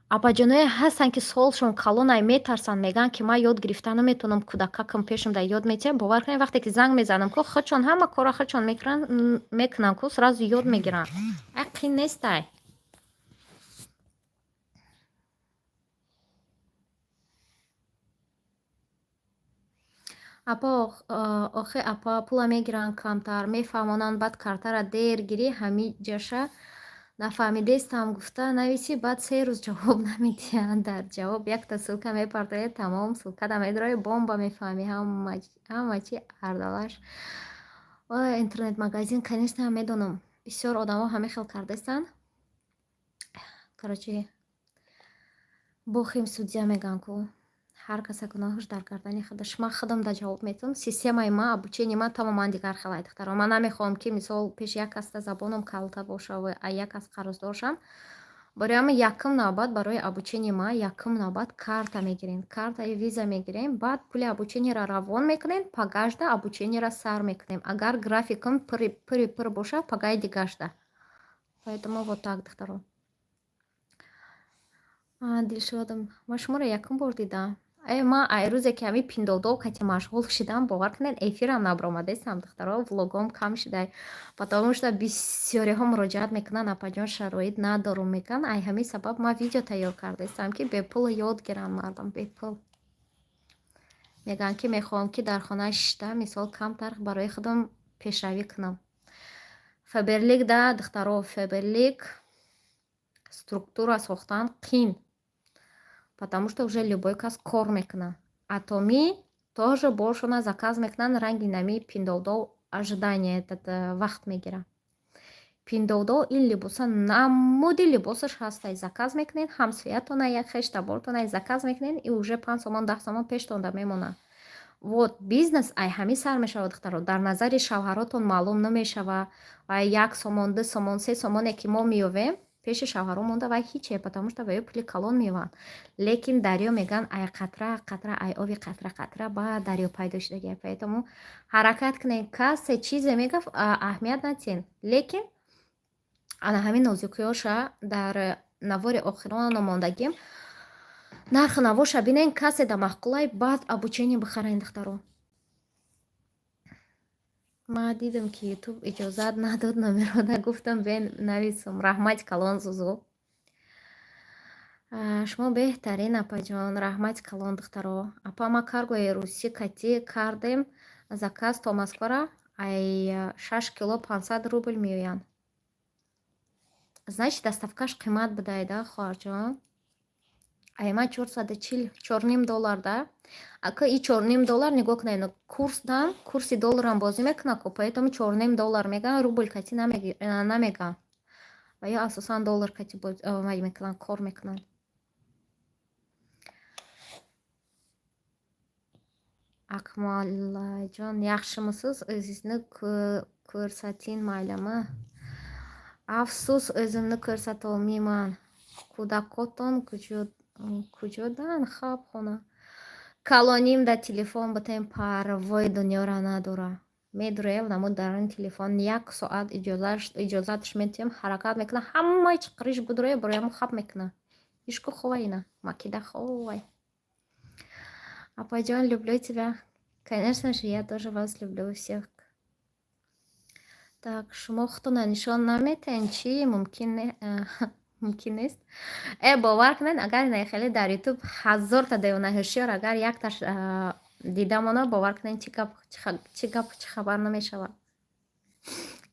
апаҷоное ҳастанд, ки солшон калонай, метарсанд, мегӯянд, ки ман ёд гирифта наметавонам, кӯдакакам пешам да ёд метиҳад. Бовар кунед, вақте ки занг мезанам ку, худшон ҳама корро худшон мекунанд ку, сразу ёд мегиранд. Ай қин нестай. Апа, охе апа, пула мегиранд камтар, мефаҳмонанд, баъд картара дер гирӣ, ҳамин ҷаша нафаҳмидестам гуфта нависӣ, баъд 3 рӯз ҷавоб намедиҳанд. Дар ҷавоб якта ссылка мепартояд, тамом, ссылка да медрои, бомба, мефаҳмӣ ҳама чи ардалаш. Ой, интернет-магазин, конечно, медонам, бисёр одамо ҳамин хел кардастанд. Короче, бохим судья мегӯянд ку, ҳар каса гуноҳаш дар гардани худаш. Ман худам да ҷавоб метавам. Системаи ма, обучение ма тамоман дигар хелай, духтаро. Ман намехоҳам, ки мисол пеши як каста забонам калта боша ва як кас қарздор шам. Барои ҳама якум навбат, барои обучение ма якум навбат карта мегирем, картаи виза мегирем, баъд пули обучение ро равон мекунем, пагашда обучение ро сар мекунем. Агар графикам пури пур боша, пагаи дигашда. Поэтому вот так, духтаро. Дилшодам, ман шуморо якум бор дидам. Э, ма ай рӯзе ки ҳами Пиндуодуо кати машғул шидам, бовар кунед, эфирам набаромадестам, духтаро, влогом кам шидай. Потому что бисёриҳо муроҷиат мекунанд: «Апаҷон, шароит надорум», мегӯянд. Ай ҳамин сабаб ман видео тайёр кардаистам, ки бепул ёд гиранд мардум, бепул. Мегӯянд, ки мехоҳам, ки дар хона шишта, мисол, камтар барои худам пешравӣ кунам. Фаберлик да, духтаро, Фаберлик структура сохтан қин, потому что уже любой кас кор мекунад. Атоми тоже боршона заказ мекунанд, ранги нами Пиндуодуо ожидание этот вақт мегирад. Пиндуодуо ин либоса, намуди либосаш ҳастай, заказ мекунед, ҳамсоятона, як хеш табортона заказ мекунед, и уже 5 сомон, 10 сомон пештонда мемонад. Вот бизнес ай ҳамин сар мешавад, духтаро. Дар назари шавҳаротон маълум намешава. Ва 1 сомон, 2 сомон, 3 сомоне ки мо меёвем, пеши шавҳаро монда вай ҳиче, потому что ваё пули калон меёванд. Лекин дарё, мегӯянд, ай қатра қатра, ай оби қатра қатра ба дарё пайдо шудагия. Поэтому ҳаракат кунед. Касе чизе мегафт, аҳамият натиҳед, лекин ана ҳамин нозукиҳоша дар навори охирона мондагим, нарху навоша бинен. Касе да маъқулай, баъд обучение бихарен, духтаро. Ман дидам, ки Ютуб иҷозат надод номерода, гуфтам, бен нависум. Раҳмати калон, Зузу. Шумо беҳтарин, апаҷон. Раҳмати калон, духтаро. Апа, ма каргои русӣ катӣ кардем заказ то Москвара, ай 6 кило 500 рубл меоянд. Значит, доставкаш қимат будай да, хоҳарҷон. Ай ма 440, 4,5 доллар да. Ака, и 4,5 доллар, нигоҳ кунед, курс дан, курси долларам бозӣ мекунад ку, поэтому 4,5 доллар мегӯянд, рубл катӣ намегӯянд. Ва ё асосан доллар катӣ вай мекунанд, кор мекунанд. Акмалаҷон, yaxshimisiz? O'zingizni ko'rsating, maylimi? Афсӯс, o'zimni ko'rsatolmayman. Кӯдакотон куҷодан? Хаб, хона. Калоним да телефон бутем, парвои дунёра надора. Медуроем, намо дар телефон як соат иҷозаташ метиҳем, ҳаракат мекунад, ҳамаи чиқириш будроя, бароямо хаб мекунад. Ишку хова ина, макида ховай. Апаҷон, люблю тебя. Конечно же, я тоже вас люблю всех. Так, шумо худтонро нишон наметиҳед, чӣ мумкин нест? Э, бовар кунед, агар хеле дар Ютуб ҳазорта девона ҳушёр, агар якташ дида мона, бовар кунед, чӣ гап, чӣ хабар намешавад.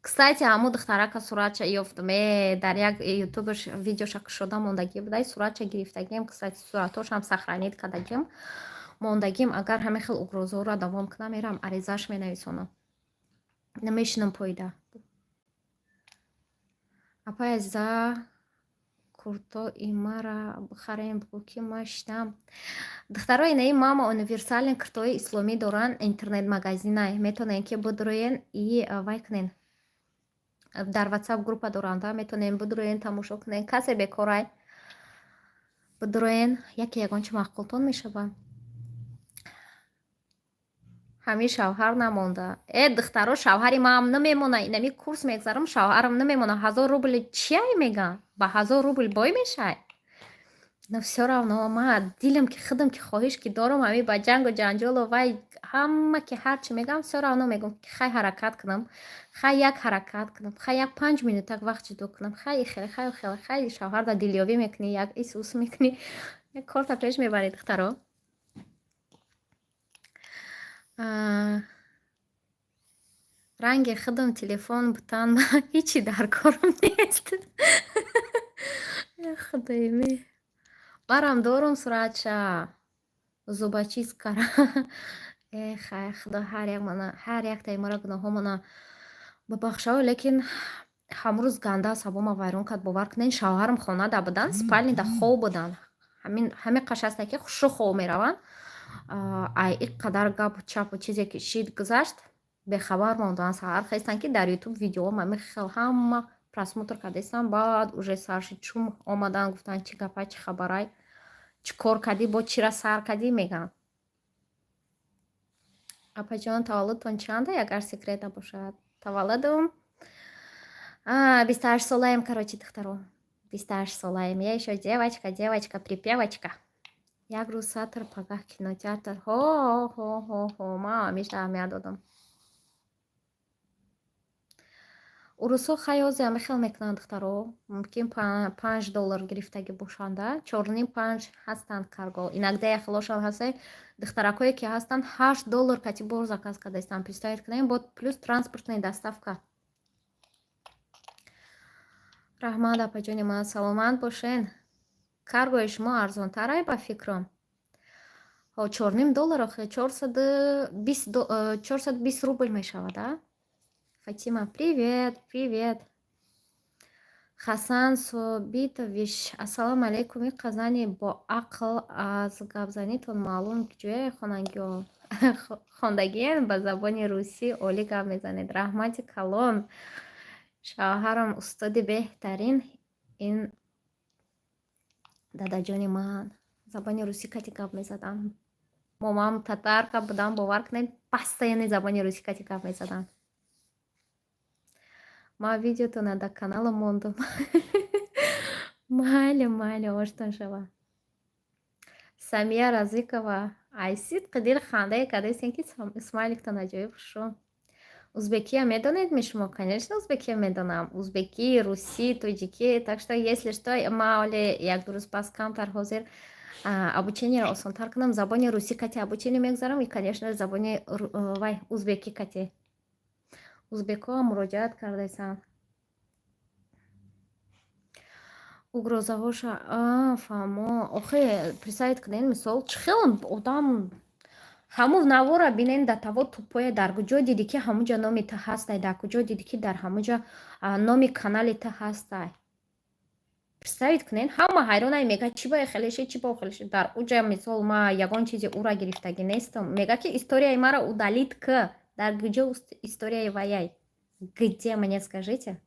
Кстати, ҳамун духтарака суратша ёфтам. Э, дар як ютубаш видеоша кушода мондагӣ будай, суратша гирифтагием. Кстати, суратҳошам сохранить кардагим, мондагим. Агар ҳамин хел угрозаҳоро давом кунам, мерам аризааш менависонам. Намешинам поида. Апай азиза, курто имара бихарем, бигӯ, ки ма шидам. Духтаро, инаи мама универсальный куртои исломӣ доранд, интернет-магазинай. Метавонед, ки бидуроен и вай кунен. Дар WhatsApp группа доранд, метавонед бидуроен, тамошо кунен. Касе бекорай, бидуроен, яке ягон чи маъқултон мешавад. Ҳамин шавҳар намонда. Э, духтаро, шавҳари маам намемона. Инами курс мегзарам, шавҳарам намемона. 1000 рубли чиай мегӯям? Ба 1000 рубл бой мешай? Но всё равно ма дилам ки худам ки хоҳиш ки дорам, ҳами ба ҷангу ҷанҷолу вай ҳама ки ҳарчи мегӯям, всё равно мегӯям, ки хай, ҳаракат кунам, хай, як ҳаракат кунам, хай, як 5 минутак вақт ҷудо кунам, хай, хеле, хай, хеле, хай, шавҳарда дилёбӣ мекунӣ, як ис ус мекунӣ, як корта пеш мебарӣ, духтаро. Ранги худам телефон бутан, ҳичи дар корам нест. Худои ме. Барам дорум суратша. Зубочисткара. Э, хай, худо ҳар як мана, ҳар яктаи мара гуноҳҳомона бибахшав, лекин ҳамрӯз ганда асабома вайрон кард, бовар кунед, шавҳарам хонада буданд, спальнида хоб буданд. Ҳамин ҳамин қашаста, ки хушрӯ хоб мераванд. Ай ин қадар гапу чапу чизе ки шид гузашт, бехабар монданд. Саҳар хестанд, ки дар Ютуб видеоам ҳамин хел ҳама просмотр кардастанд. Баъд уже сар шид, чум омаданд, гуфтанд: «Чӣ гапай, чӣ хабарай, чӣ кор кардӣ, бо чира сар кардӣ?» мегӯянд. Апаҷон, таваллудтон чанда, агар секрет набошад? Таваллудум 28 солаем, короче, духтаро. 28 солаем. Я ещё девочка, девочка, припевочка. Як рӯз сатр, пагаҳ кинотеатр. Ҳо, ҳо, ҳо, ҳо, ман ҳамеша аҳамият додам. Урусҳо хаёзе ҳами хел мекунанд, духтаро. Мумкин 5 доллар гирифтагӣ бошанда, чорним, панҷ ҳастанд карго. Иногда яхелошам ҳастай, духтаракое ки ҳастанд, 8 доллар кати бор заказ кардаистанд. Представить кунем, бо плюс транспортная доставка. Раҳмат, апаҷони ман, саломат бошен. Каргои шумо арзонтарай, ба фикрам. Ҳо, 4,5 доллар, охе 420 рубл мешавад, а? Фатима, привет, привет. Хасан Собитович, ассалому алайкум. Ин қазани бо ақл, аз гапзанитон маълум, ҷое хонагиё хондагиен, ба забони русӣ олӣ гап мезанед. Раҳмати калон. Шавҳарам устоди беҳтарин. Ин дадаҷони ман забони русӣ кати гап мезаданд. Момам татарка будам, бовар кунед, постоянно забони русӣ кати гап мезаданд. Ман видеотона дар каналам мондам. Майли, майли, оштон шава. Самия Разикова, ай сидқи дил хандае кардастем, ки смайликтон аҷоиб хушу. Узбекия медонед ми шумо? Конечно, узбекия медонам. Узбекӣ, русӣ, тоҷикӣ. Так что, если что, ма оле як-ду рӯз пас камтар ҳозир обучениеро осонтар кунам. Забони русӣ кати обучение мегузарам и, конечно, забони вай узбекӣ кати. Узбекҳо муроҷиат кардаистанд. Угрозаҳоша фаҳмо. Охе, представить кунед, мисол, чӣ хел одам ҳамун навора бинен, да таво тупое, дар куҷо дидӣ, ки ҳамунҷа номи ту ҳастай, дар куҷо дидӣ, ки дар ҳамунҷа номи канали ту ҳастай? Представить кунед, ҳама ҳайронай, мега, чӣ ба хелеше, чӣ ба хелеше. Дар уҷа, мисол, ма ягон чизи ура гирифтагӣ нестам. Мега, ки историяи маро удалить к. Дар куҷо историяи ваяй? Где, мне скажите?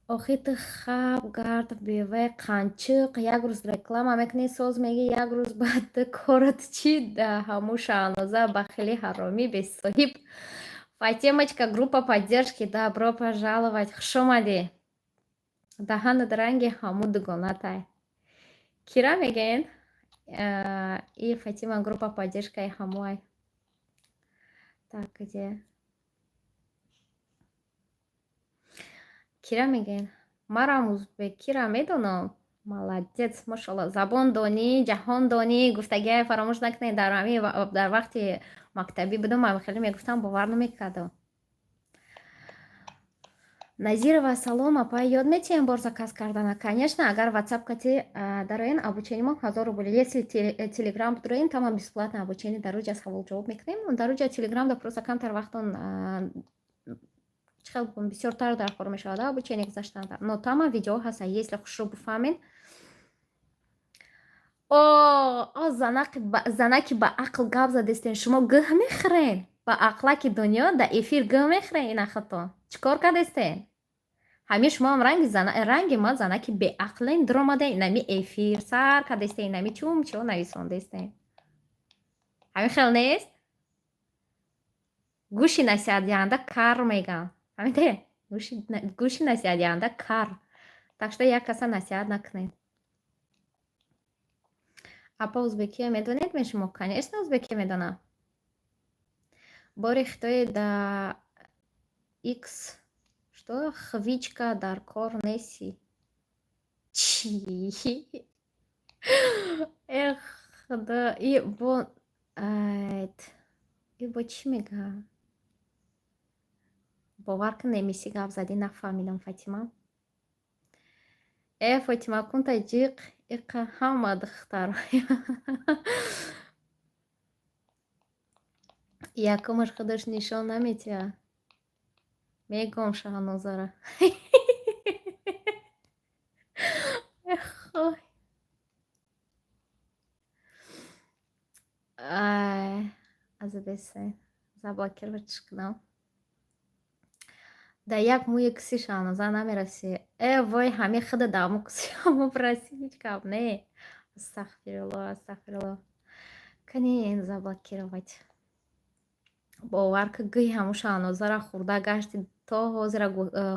Охи, ту хаб гард, бевай қанчиқ, як рӯз реклама мекунӣ, соз мегӣ, як рӯз баъд ту корат чӣ? Да ҳаму Шаҳноза бахили ҳаромӣ бесоҳиб. Фатимочка, группа поддержки, добро пожаловать, хуш омадӣ. Даҳанат ранги ҳаму дугонатай. Кира мегӯен? И Фатима группа поддержкаи ҳамуай. Так, где? Кира мегӯен? Марам узбекира медонам. Молодец, машалло. Забон донӣ, ҷаҳон донӣ, гуфтагиҳое фаромӯш накунед. Дар ҳамин дар вақти мактабӣ будам, ман хеле мегуфтам, бовар намекардам. Назирова, салом, апа, ёд метиҳем бор заказ кардана? Конечно, агар WhatsApp кати дароен, обучение мо 1000 рубл. Если Telegram дароен, там бесплатно обучение, дар уҷа савол ҷавоб мекунем. Дар уҷа Telegram да просто камтар вақтон чӣ хел бисёртар дар кор мешавад обучение гузаштан. Но тама видео ҳаста, если хушрӯ бифаҳмед. О, занаки ба ақл гап задестен, шумо гӯҳ мехӯрен? Ба ақлаки дунё да эфир гӯҳ мехӯрен, инахатон. Чӣ кор кардестен? Ҳамин шумоам ранги ма занаки беақлен, дуромада инами эфир сар кардестен, инами чум чо нависондестен. Ҳамин хел нест? Гӯши насиҳатдиҳанда кар мегӯянд. Фаҳмиде? Гӯши насиҳатдиҳанда кар. Так что як каса насиҳат накунед. Апа, узбекия медонед ме шумо? Конечно, узбекия медонам. Бори хитои да икс что хвичка дар кор неси. Чӣ? Эх, худо, и бо и бо чӣ мегӯям? Бовар кун, немисӣ гап задӣ, нафаҳмидам, Фатима. Э, Фотима, кунта ҷиқ иқа ҳама духтар. Якумаш худаш нишон наметиҳад. Мегӯм Шаҳнозара. Эхой. Ай, азадесе. Заблокировать кунам. Дар як мӯи киси Шаҳноза намерасӣ. Э, вой, ҳамин худа дар ҳамун киси ҳамо бирасӣ, ҳеҷ гап не. Астағфируллоҳ, астағфируллоҳ. Кани заблокировать. Бовар ки, гӯи ҳамун Шаҳнозара хӯрда гашти, то ҳозира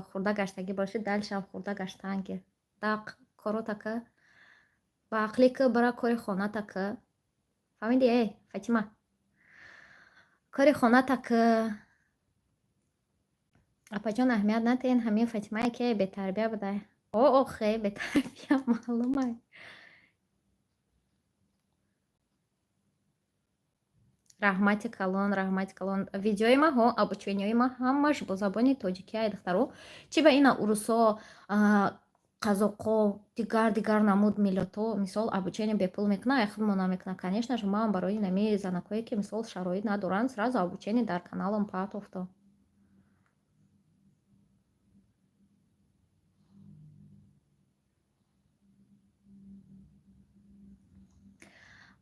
хӯрда гаштагӣ бошӣ, дальшам хӯрда гаштаан гир. Дақ Корота ка. Ба ақлӣ ка, бара кори хоната ка. Фаҳмиди, эй, Фатима? Кори хоната ка. Апаҷон, аҳамият натиҳен, ҳамин Фатимае ки бетарбия будай. О, охе, бетарбия маълумай. Раҳмати калон, раҳмати калон. Видеои ма ҳо, обучениҳои ма ҳамаш бо забони тоҷикӣ, ай духтаро. Чӣ ба ина урусо, қазоқо, дигар дигар намуд миллатҳо, мисол, обучение бепул мекунад, ай худмо намекунад. Конечно же, ман барои нами занакое ки, мисол, шароит надоранд, сразу обучение дар каналам патофтам.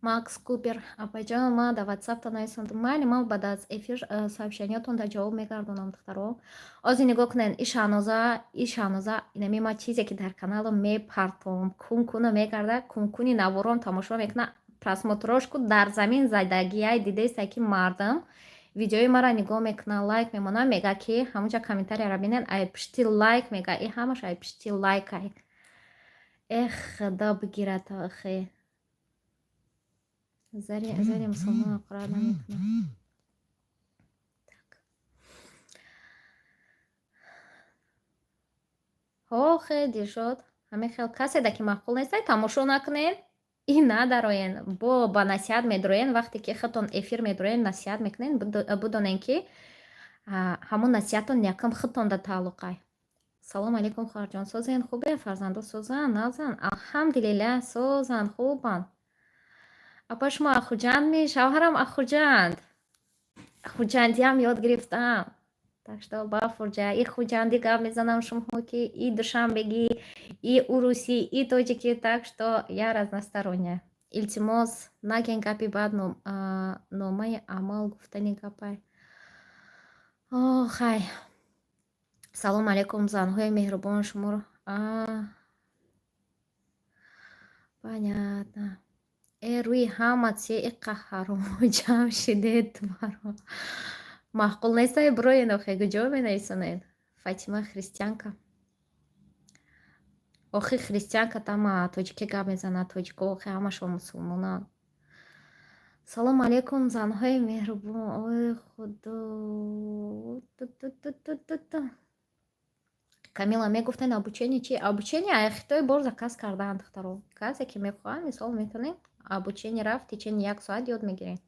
Макс Купер, апаҷон, ман дар ватсапта нависондам. Майли, ман баъд аз эфир сообщениятон дар ҷавоб мегардонам, духтаро. Озӣ нигоҳ кунед, и Шаҳноза, и Шаҳноза, инами ма чизе ки дар каналам мепартом, кун-куна мегарда, кун-куни навором тамошо мекуна, просмотрошку дар замин задагиай, дидеста ки мардам видеои маро нигоҳ мекунад, лайк мемонад, мега ки ҳамунҷа комментарияро бинед, ай пишти лайк мега, и ҳамаш ай пишти лайк ай. Эх, худо бигирад охе. Зари зани мусулмон қуръат намекунад. Так. Ҳо, Дилшод, ҳамин хел касе да ки маъқул нестай, тамошо накунед и надароен. Бо ба насиҳат медроен, вақте ки худтон эфир медроен, насиҳат мекунед, бидонен ки ҳамон насиҳатон якам худтон да тааллуқай. Салом алейкум, хоҳарҷон, созен, хубе, фарзандо созан, назан? Алҳамдулиллаҳ, созан, хубанд. Апа, шумо аз Хуҷанд ми? Шавҳарам аз Хуҷанд. Хуҷандиам ёд гирифтам. Так что ба фурҷа и хуҷандӣ гап мезанам шумоҳо ки и душанбегӣ, и урусӣ, и тоҷикӣ, так что я разносторонняя. Илтимос, наген гапи бад, номаи амал гуфтани гапай. О, хай. Салом алейкум, занҳои меҳрубон, шуморо. Понятно. Э, рӯи ҳама це иққа ҳаромо ҷамъ шидед маро. Маъқул нестай, бироен охе, куҷо менависонед? Фатима христианка. Охи христианка тама тоҷикӣ гап мезанад, тоҷико охи ҳамашон мусулмонанд. Салом алейкум, занҳои меҳрубон. Ой, худо. Камила, мегуфтен обучение чи? Обучение ай Хитой бор заказ кардаанд, духтаро. Касе ки мехоҳад, мисол, метавонед обучение рафт, течение як соат ёд мегиред.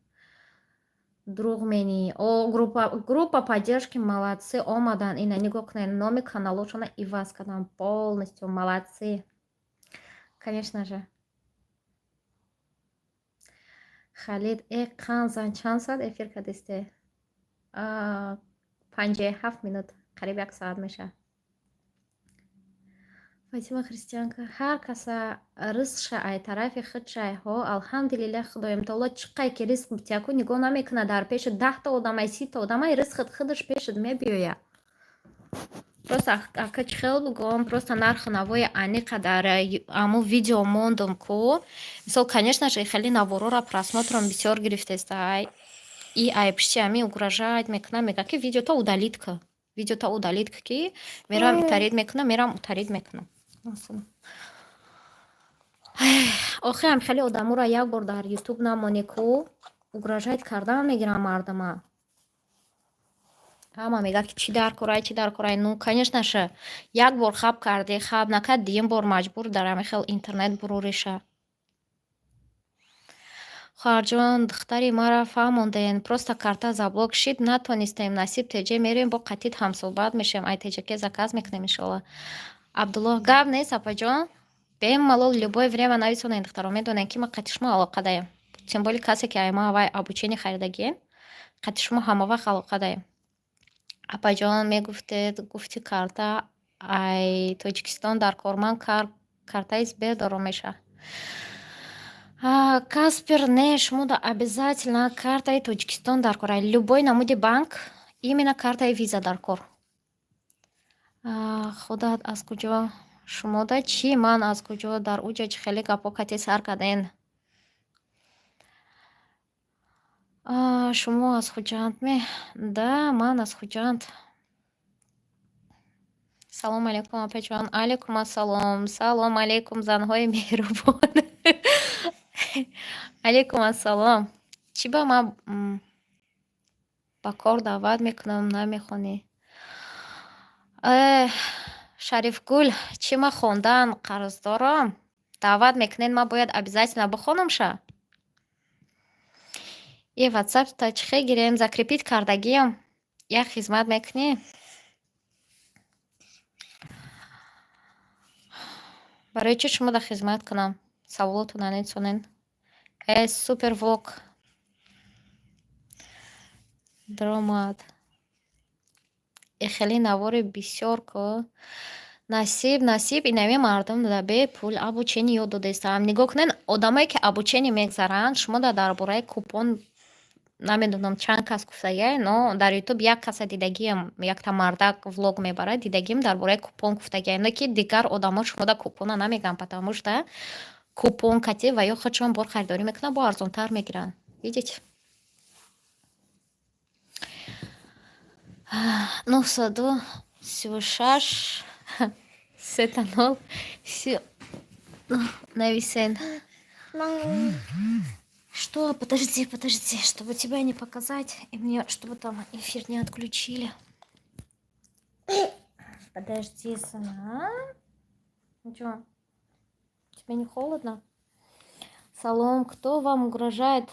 Дурӯғ менӣ. О, группа поддержки молодцы, омадан. Ина нигоҳ кунед, номи каналошона иваз кардам полностью, молодцы. Конечно же. Халид, э, қанд зан, чанд соат эфир кардисте? 57 минут, қариб як соат мешавад. Фатима христианка, ҳар каса ризқша ай тарафи худшай. Ҳо, алҳамдулиллаҳ, худоям таоло чӣ қай ки ризқ битяку нигоҳ намекунад дар пеши 10-та одамай, 30-та одамай, ризқат худаш пешат мебиёяд. Просто ака, чӣ хел бигӯям, просто нарху навои аниқа дар аму видео мондум ку. Мисол, конечно же, хеле наворора просмотром бисёр гирифтестай. И ай пишти ҳамин угрожать мекунад, мегӯяд ки видеото удалить кун. Видеото удалить ки мерам утарид мекунам, мерам утарид мекунам. Охирам хеле одаморо як бор дар ютуб намонӣ ку, угрожать кардан мегиранд мардума. Ҳама мегӯяд ки чӣ дар корай, чӣ дар корай. Ну, конечно же, як бор хаб кардӣ, хаб накард, дуюм бор маҷбур дар ҳамин хел интернет бурориша. Хоҳарҷон, духтари маро фаҳмонден, просто карта заблок шид, натонистем. Насиб теҷе мерем, бо қатит ҳамсӯҳбат мешавем. Ай теҷаке заказ мекунем, иншоалло. Абдуллоҳ, гап нест, апаҷон. Бемалол любое время нависонед, духтаро. Медонед ки ман қати шумо алоқадаем. Тем более касе ки ай ма вай обучение харидагием, қати шумо ҳамавақт алоқадаем. Апаҷон, мегуфтед, гуфти карта ай Тоҷикистон дар кор, ман картаи Сбер дорум мешавад. Каспер не, шумо обязательно картаи Тоҷикистон дар кор. Любой намуди банк, именно картаи виза дар кор. Худат аз куҷо? Шумода чӣ? Ман аз куҷо? Дар уҷа чӣ хеле гапҳо кати сар карден? Шумо аз Хуҷанд ме? Да, ман аз Хуҷанд. Салом алейкум, апаҷон. Алейкум ассалом. Салом алейкум, занҳои меҳрубон. Алейкум ассалом. Чӣ ба ман ба кор даъват мекунам, намехонӣ? Э, Шарифгул, чӣ ма хондан қарздорам? Даъват мекунед, ман бояд обязательно бихонамша? Е, ватсапта чӣ хел гирем? Закрепить кардагиам. Як хизмат мекунӣ? Барои чӣ шумо да хизмат кунам? Саволотона нетонен. Э, супер влог. Даромад. Э, хеле навори бисёр ку. Насиб, насиб, инаме мардум да бепул обучение ёд додаистам. Нигоҳ кунед, одамое ки обучение мегзаранд, шумо да дар бораи купон намедонам чанд кас гуфтагиай, но дар ютуб як каса дидагиам, якта мардак влог мебарад, дидагиам, дар бораи купон гуфтагиай. Но ки дигар одамо шумода купона намегӯянд, потому что купон кати ва ё худшон бор харидорӣ мекунанд, бо арзонтар мегиранд. Видите? 936 сета нол си нависен. Что? Подожди, подожди, чтобы тебя не показать, и мне, чтобы там эфир не отключили. Подожди, сына. Ну чё, тебе не холодно? Салом, кто вам угрожает?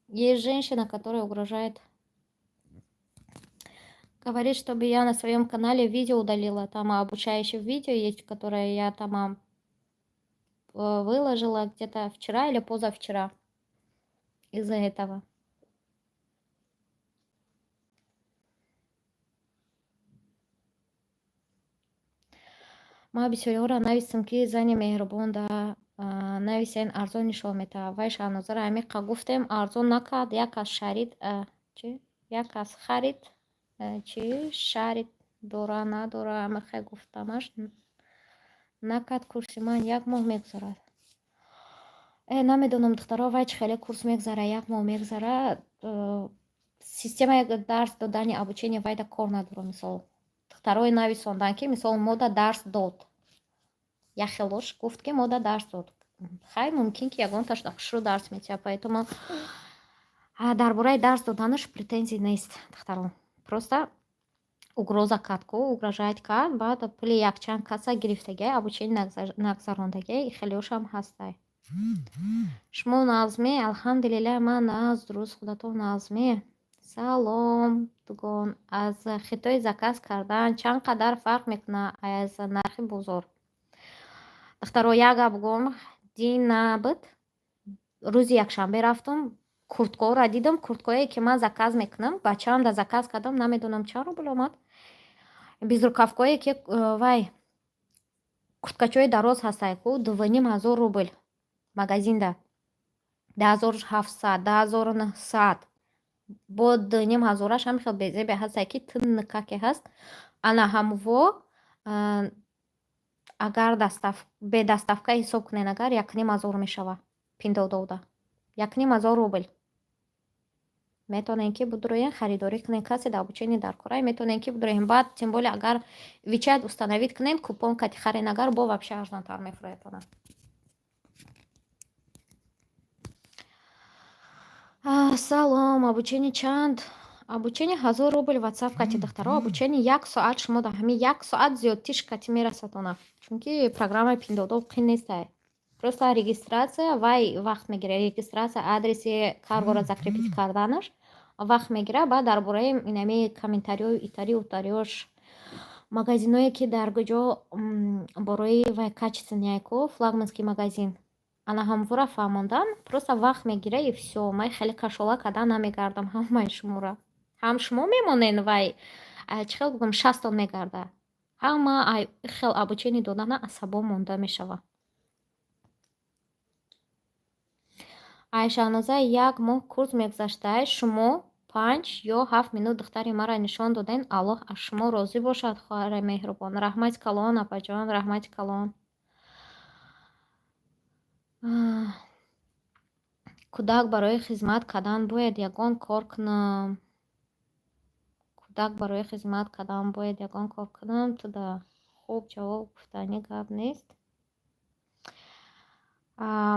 Есть женщина, которая угрожает. Говорит, чтобы я на своем канале видео удалила. Там обучающее видео есть, которое я там выложила где-то вчера или позавчера. Из-за этого. Ма бисёриҳоро нависам, ки зани меҳрубон да нависен, арзон нишон метавад. Вай Шаҳнозара амиқа гуфтем, арзон накард, як кас шарид, чи? Як кас харид, чи шарид дора, надора, амиқа гуфтамаш накард. Курси ман як моҳ мегузарад. Э, намедонам, духтаро, вай чӣ хеле курс мегузара, як моҳ мегузара. Системаи дарс додани обучение вайда кор надорам, мисол. Духтарои нависондан, ки мисол мода дарс дод. Як хелош гуфт, ки мода дарс дод. Хай, мумкин ки ягонташ хушрӯ дарс метиҳад, поэтому дар бораи дарс доданаш претензий нест, духтаро. Просто угроза кард ку, угрожать кард, баъд пули якчанд каса гирифтагиай, обучение нагзарондагиай, хелеошам ҳастай. Шумо нағзме? Алҳамдулиллаҳ, ман нағз, дуруст, худатон нағзме? Салом, дугон. Аз Хитой заказ кардан чанд қадар фарқ мекунад аз нархи бозор? Духтаро, як гап гӯм, дин набуд, рӯзи якшанбе рафтум, курткаҳоро дидам, курткаҳое ки ман заказ мекунам, бачаам да заказ кардам, намедонам чанд рубл омад. Безрукавкое ки вай курткачои дароз ҳастай ку, 2500 рубл магазинда. 2700, 2900. Бо дуним ҳазораш ҳам хел безебе ҳастай, ки тыннакаке ҳаст. Ана ҳамво агар бе доставка ҳисоб кунен, агар 1500 мешава Пиндоудоуда. 1500 рубл. Метавонем ки будуроен харидорӣ кунем, касе дар обучение дар корай, метавонем ки будуроем. Баъд тем более агар WeChat установить кунем, купон кати харен, агар бо вообще арзонтар мефурӯяд она. Салом, обучение чанд? Обучение 1000 рубл WhatsApp кати, духтаро, обучение як соат шумо да ҳами як соат зиёдтиш кати мерасад она. Чунки программаи Пиндодо қин нестай. Просто регистрация вай вақт мегирад. Регистрация, адреси каргоро закрепить карданаш вақт мегирад, баъд дар бораи инами комментариҳои итари утариёш, магазиное ки дар куҷо бораи вай качественный ку, флагманский магазин. Ана ҳамвора фаҳмондан просто вақт мегирад и всё. Ман хеле кашола кардан намегардам ҳамаи шуморо. Ҳам шумо мемонен, вай чӣ хел бигӯям, шастон мегардад. Ҳама ай хел обучение додана асабо монда мешавад. Ай Шаҳноза як моҳ курс мегузаштай, шумо 5 ё 7 минут духтари маро нишон доден. Аллоҳ аз шумо розӣ бошад, хоҳари меҳрубон. Раҳмати калон, апаҷон, раҳмати калон. Кӯдак барои хизмат кардан бояд ягон кор кунам. Кӯдак барои хизмат кардан бояд ягон кор кунам. Туда хуб ҷавоб гуфтани гап нест.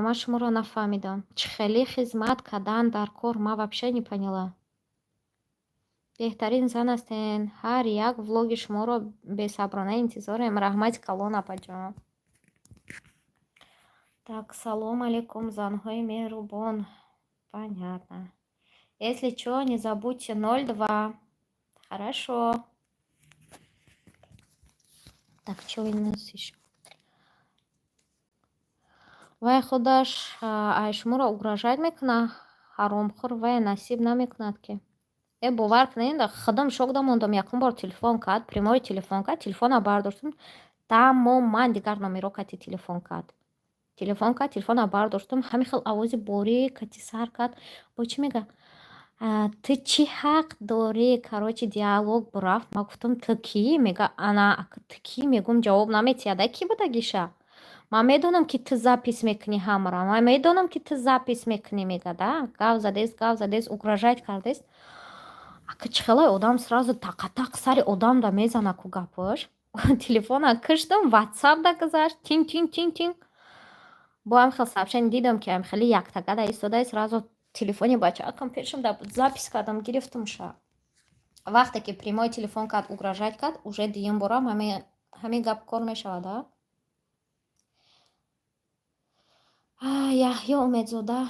Ман шуморо нафаҳмидам. Чӣ хеле хизмат кардан дар кор? Ман вообще не поняла. Беҳтарин зан ҳастен. Ҳар як влоги шуморо бесаброна интизорем. Раҳмати калон, апаҷон. Так, салом алейкум, занҳои меҳрубон. Понятно. Если чё, не забудьте 02. Хорошо. Так, чё у нас ещё? Вай худаш ай шуморо угрожать мекунад, ҳаромхӯр, вай насиб намекунад ки. Э, бовар кунед, худам шок мондам. Якум бор телефон кард, прямой телефон кард, телефона бардоштам, тамоман дигар номеро кати телефон кард. Телефон кард, телефона бардоштам, ҳамин хел овози борик кати сар кард. Бо чӣ мега? Ту чӣ ҳақ дорӣ? Короче, диалог бурафт. Ма гуфтам: «Ту кӣ?» Мега: «Ана, ту кӣ?» Мегӯм: «Ҷавоб наметиҳад, а кӣ будагиша? Ман медонам, ки ту запись мекунӣ ҳамаро, ман медонам, ки ту запись мекунӣ», мега да. Гав задест, гав задест, угрожать кардест. Ака, чӣ хелай одам сразу тақатақ сари одамда мезана ку гапош. Телефона киштам, ватсапда гузашт, тинг, тинг, тинг, тинг. Бо ҳам хел сообщение дидам, ки ам хеле яктагада истода, сразу телефони бачаакам пешам да запись кардам, гирифтамша. Вақте ки прямой телефон кард, угрожать кард, уже дуюм борам ҳамин гап кор мешавад, а? Яҳё Умедзода.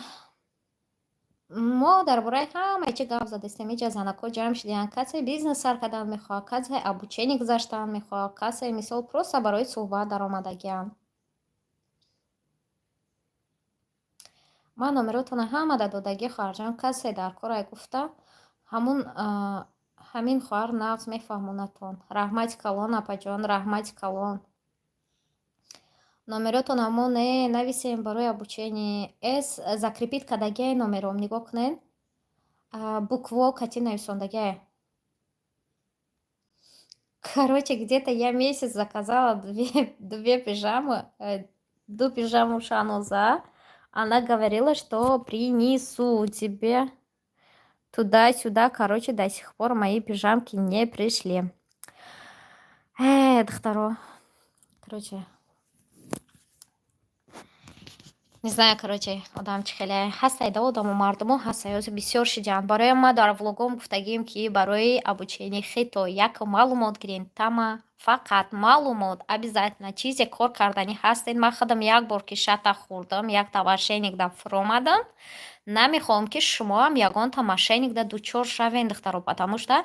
Мо дар бораи ҳамаи чӣ гап задастем. Иҷа занакҳо ҷамъ шудиянд. Касе бизнес сар кардан мехоҳад, касе обучение гузаштан мехоҳад, касе, мисол, просто барои суҳбат даромадагианд. Ман номеротонро ҳамада додагӣ, хоҳарҷон, касе дар корай гуфта, ҳамун ҳамин хоҳар нағз мефаҳмонадтон. Раҳмати калон, апаҷон, раҳмати калон. Номеротонро мо не нависем барои обучение. С закрепить кардагиай номером, нигоҳ кунед. Букво кати нависондагиай. Короче, где-то я месяц заказала две пижамы, ду пижаму Шаноза. Она говорила, что принесу тебе туда-сюда. Короче, до сих пор мои пижамки не пришли. Э, духтаро. Короче, не знаю, короче, одам чӣ хеле ҳастай да, одамо, мардумо ҳастай, ҳозир бисёр шиҷаанд. Барои ма дар влогом гуфтагием, ки барои обучение хито як маълумот гирем, тама фақат маълумот, обязательно чизе кор карданӣ ҳастед. Ман худам як бор ки шата хӯрдам, якта мошенник да фуромадам, намехоҳам, ки шумоам ягонта мошенник да дучор шавен, духтаро, потому что,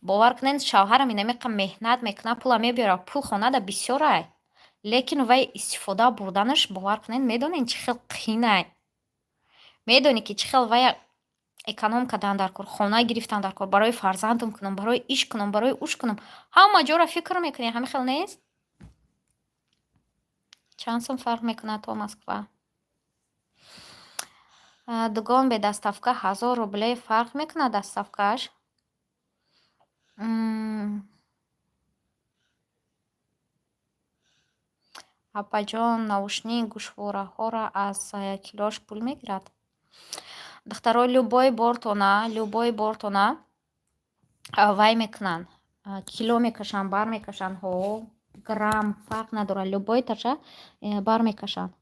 бовар кунед, шавҳарам инамиқа меҳнат мекунад, пула мебиёрад, пул хонада бисёрай, лекин вай истифода бурданаш, бовар кунед, медонед, чӣ хел қинай. Медонӣ, ки чӣ хел вая эконом кардан дар кор, хона гирифтан дар кор, барои фарзандам кунам, барои иш кунам, барои уш кунам, ҳама ҷоро фикр мекунӣ, ҳамин хел нест? Чанд сум фарқ мекунад то Москва? Дугон бе доставка 1000 рублей фарқ мекунад доставкааш? Апаҷон, наушник, гӯшвораҳоро аз килош пул мегирад? Духтаро, любой бортона вай мекунанд, кило мекашанд, бар мекашанд, ҳо, грамм фарқ надорад, любой таша бар мекашанд.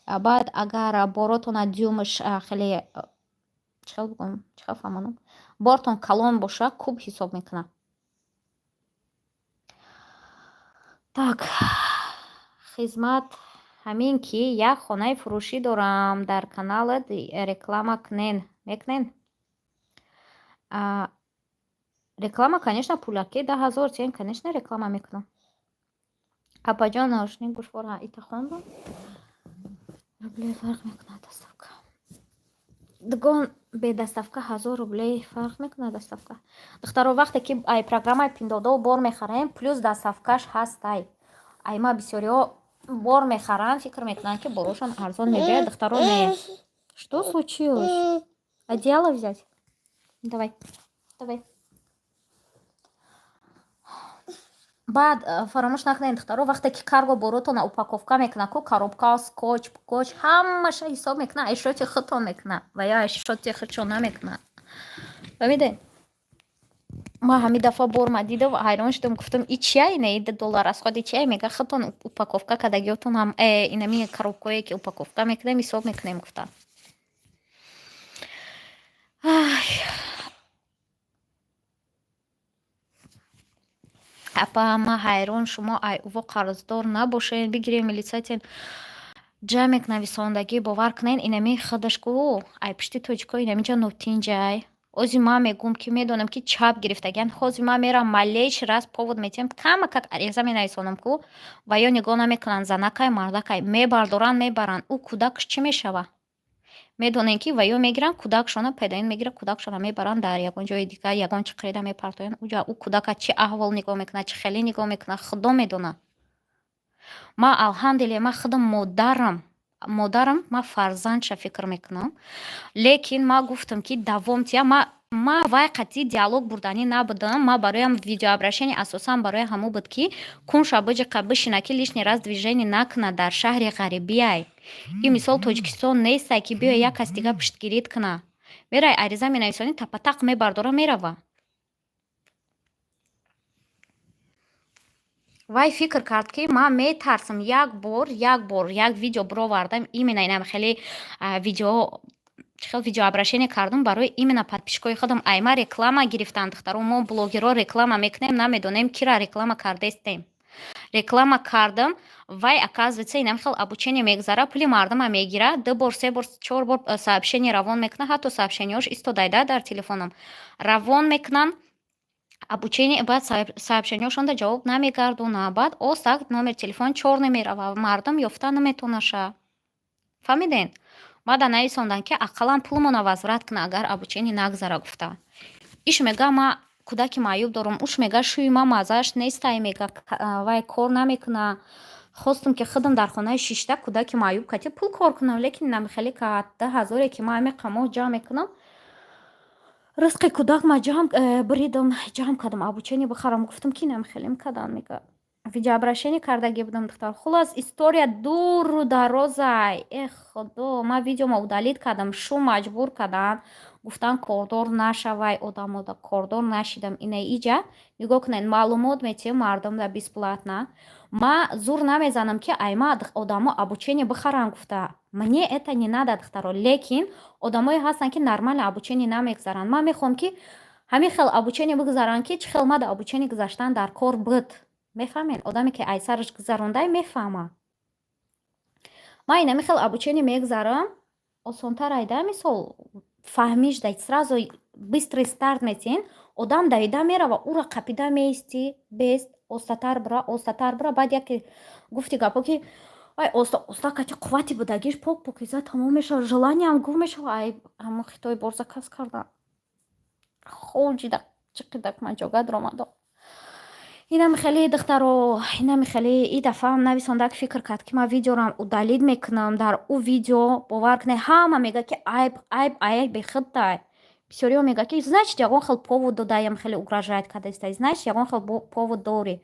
Баъд агар боротона дюймаш хеле, чӣ хел бигӯям, чӣ хел фаҳмонам, бортон калон боша, куб ҳисоб мекунад. Так, хизмат ҳамин ки як хонаи фурӯшӣ дорам, дар каналат реклама кунен, мекунен? Реклама, конечно, пулакӣ, 10 000 тен, конечно, реклама мекунам. Апаҷон, наушник, гӯшвора ита хондам. Рублей фарқ мекунад доставка? Дугон бе доставка 1000 рублей фарқ мекунад доставка? Духтаро, вақте ки ай программаи Пиндодо бор мехарем, плюс доставкаш ҳастай. Ай ма бисёриҳо бор мехаранд, фикр мекунанд, ки борошон арзон мебиёяд. Духтаро, не. Что случилось? Одеяло взять? Давай, давай. Баъд фаромӯш накунед, духтаро, вақте ки карго боротона упаковка мекунад ку, коробка, скотч пукоч ҳамаша ҳисоб мекунад, ай счёти худтон мекунад ва ё ай счёти худшон намекунад. Фаҳмидед? Ман ҳамин дафъа борма дидам, ҳайрон шудам, гуфтам: «И чия ина, и 2 доллар расходи чия?» Мега: «Худтон упаковка кардагиётон ҳам инами коробкое ки упаковка мекунем, ҳисоб мекунем», гуфтам. Ай, апа, ман ҳайрон, шумо ай уво қарздор набошед, бигирем, милитсиятен ҷамек нависондагӣ. Бовар кунед, инами худаш ку ай пишти тоҷико инамиҷа нотинҷай. Ози ман мегӯм, ки медонам, ки чап гирифтагиан. Ҳозир ман мерам, малейший раз повод метиҳам, камакак ариза менависонам ку, ва ё нигоҳ намекунанд, занакай, мардакай, мебардоранд, мебаранд. Ӯ кӯдакш чӣ мешава? Медонем, ки ва ё мегиранд кӯдакшона, пайдаин мегиранд кӯдакшона, мебаранд, дар ягон ҷои дигар, ягон чиқирида мепартоянд. Уҷа ӯ кӯдака чӣ аҳвол нигоҳ мекунад, чӣ хеле нигоҳ мекунад, худо медонад. Ман, алҳамдулилла, ман худам модарам, модарам, ман фарзандша фикр мекунам. Лекин ман гуфтам, ки давом тия. Ма вай қатъи диалог бурданӣ набудам. Ма бароям видеообращение асосан барои ҳамон буд, ки кунша биҷиқа бишина, ки лишний раз движение накунад, дар шаҳри ғарибиай. Ин мисол Тоҷикистон нестай, ки биё як кас дига пуштгирит куна. Мерай, ариза менависонӣ, тапатақ мебардора, мерава. Вай фикр кард, ки ман метарсам. Як бор, як бор як видео бировардам, именно инам хеле видео, хел видеообращение кардам барои именно подписчикои худам. Айма реклама гирифтанд, духтаро. Мо блогерро реклама мекунем, намедонем, кира реклама кардестем. Реклама кардам, вай, оказывается, инам хел обучение мегузара, пули мардума мегира, ду бор, се бор, чор бор сообщение равон мекунад, ҳатто сообщениҳош истодайда дар телефоном, равон мекунанд обучение, баъд сообщениҳошонда ҷавоб намегардонад, баъд остак номер телефон чор намерава, мардум ёфта наметонаша. Фаҳмиден? Баъда нависонданд, ки ақаллан пулмона возврат куна, агар обучение нагзара, гуфта. Иш мега: «Ма кӯдаки маъюб дорам», уш мега: «Шӯи ма маззааш нестай», мега, вай кор намекуна, хостум, ки худам дар хонаи шишта кӯдаки маъюб кати пул кор кунам, лекин намихеле ка 2000-е ки ман ҳамин қамоҳ ҷамъ мекунам, ризқи кӯдак ма ҷамъ буридам, ҷамъ кардам, обучение бихарам, гуфтам, ки намихелем кадан, мега. Видеообращение кардагӣ будам, духтар. Хулос, история дуру дарозай. Эх, худо, ман видеома удалить кардам, шу маҷбур карданд, гуфтанд, кордор нашавай, одамода кордор нашидам. Ина иҷа нигоҳ кунед, маълумот метиҳем мардумда бесплатно. Ма зур намезанам, ки айма одамо обучение бихаранд, гуфта. Мне это не надо, духтаро, лекин одамое ҳастанд, ки нормально обучение намегузаранд. Ман мехоҳам, ки ҳамин хел обучение бигузаранд, ки чӣ хел мада обучение гузаштан дар кор буд. Мефаҳмед? Одаме, ки ай сараш гузарондай, мефаҳмад. Ман инами хел обучение мегузарам, осонтар айда, мисол, фаҳмиш дай, сразу быстрый старт метиҳен, одам давида мерава, ура қапида меистӣ, бест, остатар бура, остатар бура, баъд яке гуфти гапо, ки вай оста оста кати қуввати будагиш пок покиза тамом мешавад, желаниям гум мешавад. Ай ҳамон хитои бор заказ кардам, хоҷида чиқидак ман ҷога даромадо. Инами хеле, духтаро, инами хеле. И дафъаам нависондак, фикр кард, ки ман видеорам удалить мекунам. Дар ӯ видео, бовар кунед, ҳама мега, ки айб, айб, айби худтай. Бисёриҳо мега, ки значит, ягон хел повод додаям, хеле угрожать кардастай, значит, ягон хел повод дорӣ.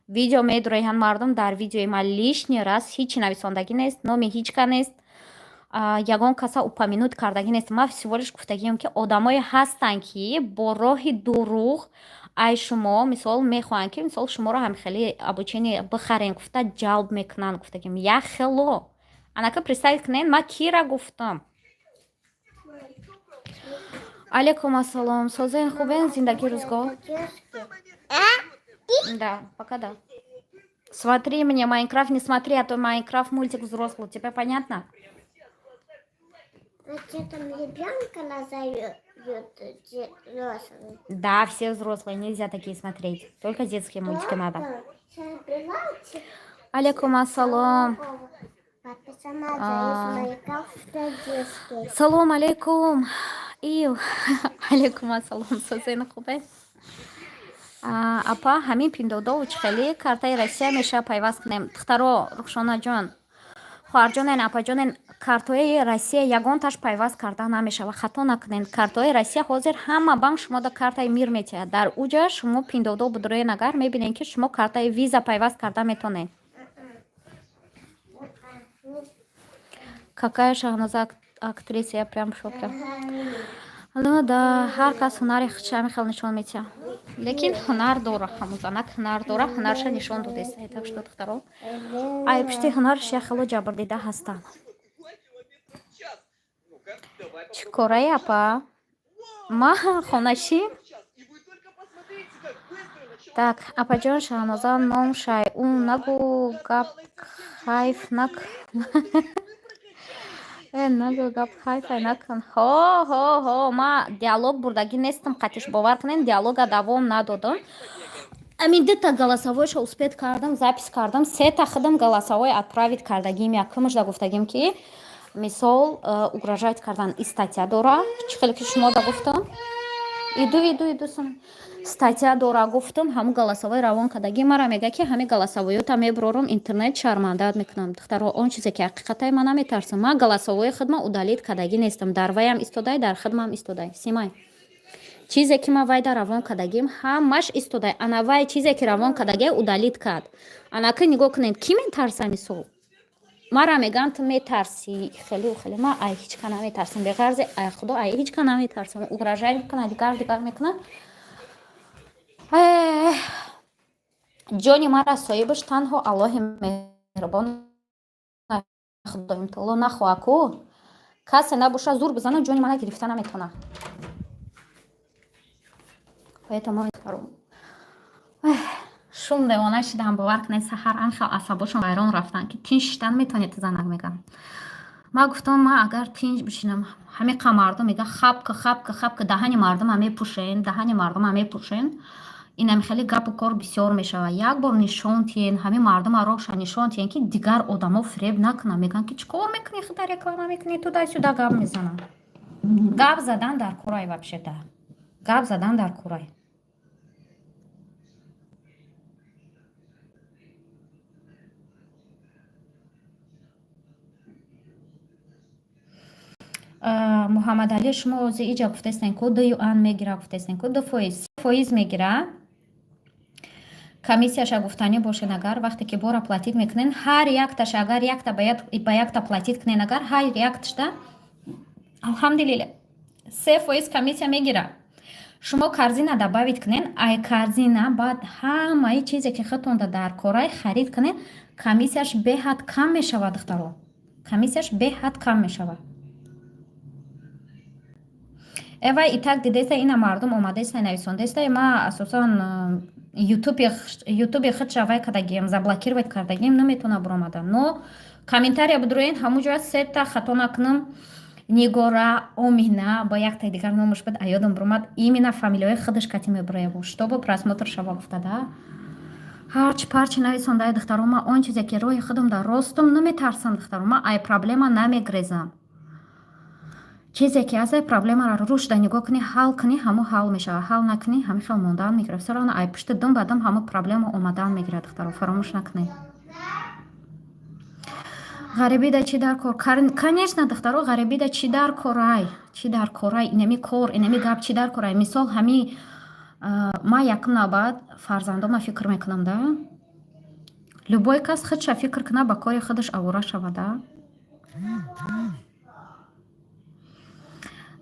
Видео медураҳанд мардум, дар видеои ман лишний раз ҳичи нависондагӣ нест, номи ҳеҷ ка нест, ягон каса упомянуть кардагӣ нест. Ман всего лишь гуфтагиам, ки одамое ҳастанд, ки бо роҳи дурӯғ ай шумо, мисол, мехоҳанд, ки, мисол, шуморо ҳамихеле обучение бихарен гуфта ҷалб мекунанд, гуфтагим. Як хело анака представить кунед, ман кира гуфтам. Алейкум ассалом, созен, хубен, зиндагӣ, рӯзгор? Да, пока да. Смотри мне, Майнкрафт не смотри, а то Майнкрафт мультик взрослый, тебе понятно? А что там, ребенка назовет взрослый? Да, все взрослые, нельзя такие смотреть. Только детские мультики надо. Алейкум ассалом. Папа, Майнкрафт детский. Салом алейкум. Ив. Алейкум ассалом. Созен, хубе? Апа, ҳамин Пиндодову чӣ хеле картаи Россия меша пайваст кунем? Духтаро, Рухшонаҷон, хоҳарҷонен, апаҷонен, картои Россия ягонташ пайваст карда намешавад, хато накунед. Картои Россия ҳозир ҳама банк шумода картаи Мир метиҳад. Дар уҷа шумо Пиндодо будроен, агар мебинед, ки шумо картаи Виза пайваст карда метонед. Какая Шаҳноза актриса, я прям в шоке. Ну да, ҳар кас ҳунари худша ҳамин хел нишон медиҳад. Лекин ҳунар дора, ҳамун занак ҳунар дора, ҳунарша нишон додеста. Так что, духтаро, ай пушти ҳунарш як хело ҷабрдида ҳастанд. Чӣ корай, апа? Ма хонашин. Так, апаҷон, Шаҳноза ном шай, ӯ нагу, гап хайф нак. Э, нагу, гап хайфай накун. Ҳо, ҳо, ҳо, ма диалог бурдагӣ нестам қатиш, бовар кунед, диалога давом надодам. Амин дута голосовой ша успеть кардам, запись кардам, сета худам голосовой отправить кардагим. Якумашда гуфтагим, ки мисол угрожать кардан и статья дора, чӣ хеле ки шумо да гуфтам. Иду, иду, иду, статья дора гуфтам, ҳамун голосовой равон кардагим. Мара мега, ки ҳамин голосовой ёта мебурорам интернет, шармандаат мекунам. Духтаро, он чизе ки ҳақиқатай, ман наметарсам. Ман голосовой и худма удалить кардагӣ нестам, дар ваям истодай, дар худмам истодай. Симай чизе ки ман вайда равон кардагим, ҳамаш истодай. Ана вай чизе ки равон кардагия, удалить кард. Анаки нигоҳ кунед, кӣ метарса? Мисол, мара мегӯянд, ту метарсӣ, хеле хеле. Ман ай ҳеч ка наметарсам, беғарзи ай худо, ай ҳеч ка наметарсам. Угрожать мекунад, дигар дигар мекунад. Ҷони мара соҳибаш танҳо Аллоҳи меҳрубон, Худоим таоло. Нахоҳа ку касе набоша, зур бизана, ҷони мана гирифта наметавонад. Поэтому шум девона шидам, бовар кунед, саҳар анхел асабошон вайрон рафтан, ки тинч шидан метавонед, занак мегам. Ма гуфтам, ма агар тинч бишинам, ҳамиқа мардум мега, хапка, хапка, хапка, даҳани мардума мепӯшен, даҳани мардума мепӯшен. Инами хеле гапу кор бисёр мешавад. Як бор нишон тиҳен, ҳамин мардума роҳша нишон тиҳен, ки дигар одамо фиреб накунанд. Мегӯянд, ки чӣ кор мекунӣ, худа реклама мекунӣ, туда-сюда гап мезананд. Гап задан дар курай, вообще-то гап задан дар курай. Муҳаммадалӣ, шумо ози иҷа гуфтестен, ку 2 юан мегира, гуфтестен, ку 2%, 3% мегира комиссияша. Гуфтанӣ бошед, агар вақте ки бора платить мекунен, ҳар якташа, агар якта ба якта платить кунен, агар ҳар якташда, алҳамдулилла, 3% комиссия мегира. Шумо корзина добавить кунен, ай корзина баъд ҳамаи чизе ки худтонда дар корай харид кунен, комиссияш беҳад кам мешавад. Духтаро, комиссияш беҳад кам мешавад. Эвай итак дидеста, ина мардум омадаеста, нависондаеста. Ма асосан ютуби худша вай кардагием, заблокировать кардагием, наметавона буромада. Но комментария бидуроен, ҳамун ҷоя сета, хато накунам, Нигора, Омина, бо якта дигар номаш буд, аёдам буромад. Именно фамилияҳои худаш кати мебуроябу, чтобы просмотр шава гуфтада, ҳарчи парчи нависондаи. Духтаро, ма он чизе ки роҳи худам дар ростум, наметарсам. Духтаро, ма ай проблема намегрезам. Чизе ки ҳаст, проблемаро рушда нигоҳ кунӣ, ҳал кунӣ, ҳамо ҳал мешавад. Ҳал накунӣ, ҳамин хел мондан мегирад. Все равно ай пушти дум ба дум ҳамо проблема омадан мегирад. Духтаро, фаромӯш накунед. Ғарибида чӣ дар кор? Конечно, духтаро, ғарибида чӣ дар корай, чӣ дар корай? Инами кор, инами гап чӣ дар корай? Мисол, ҳами ма якум навбат фарзандома фикр мекунам да. Любой кас худша фикр кунад, ба кори худаш авора шавада.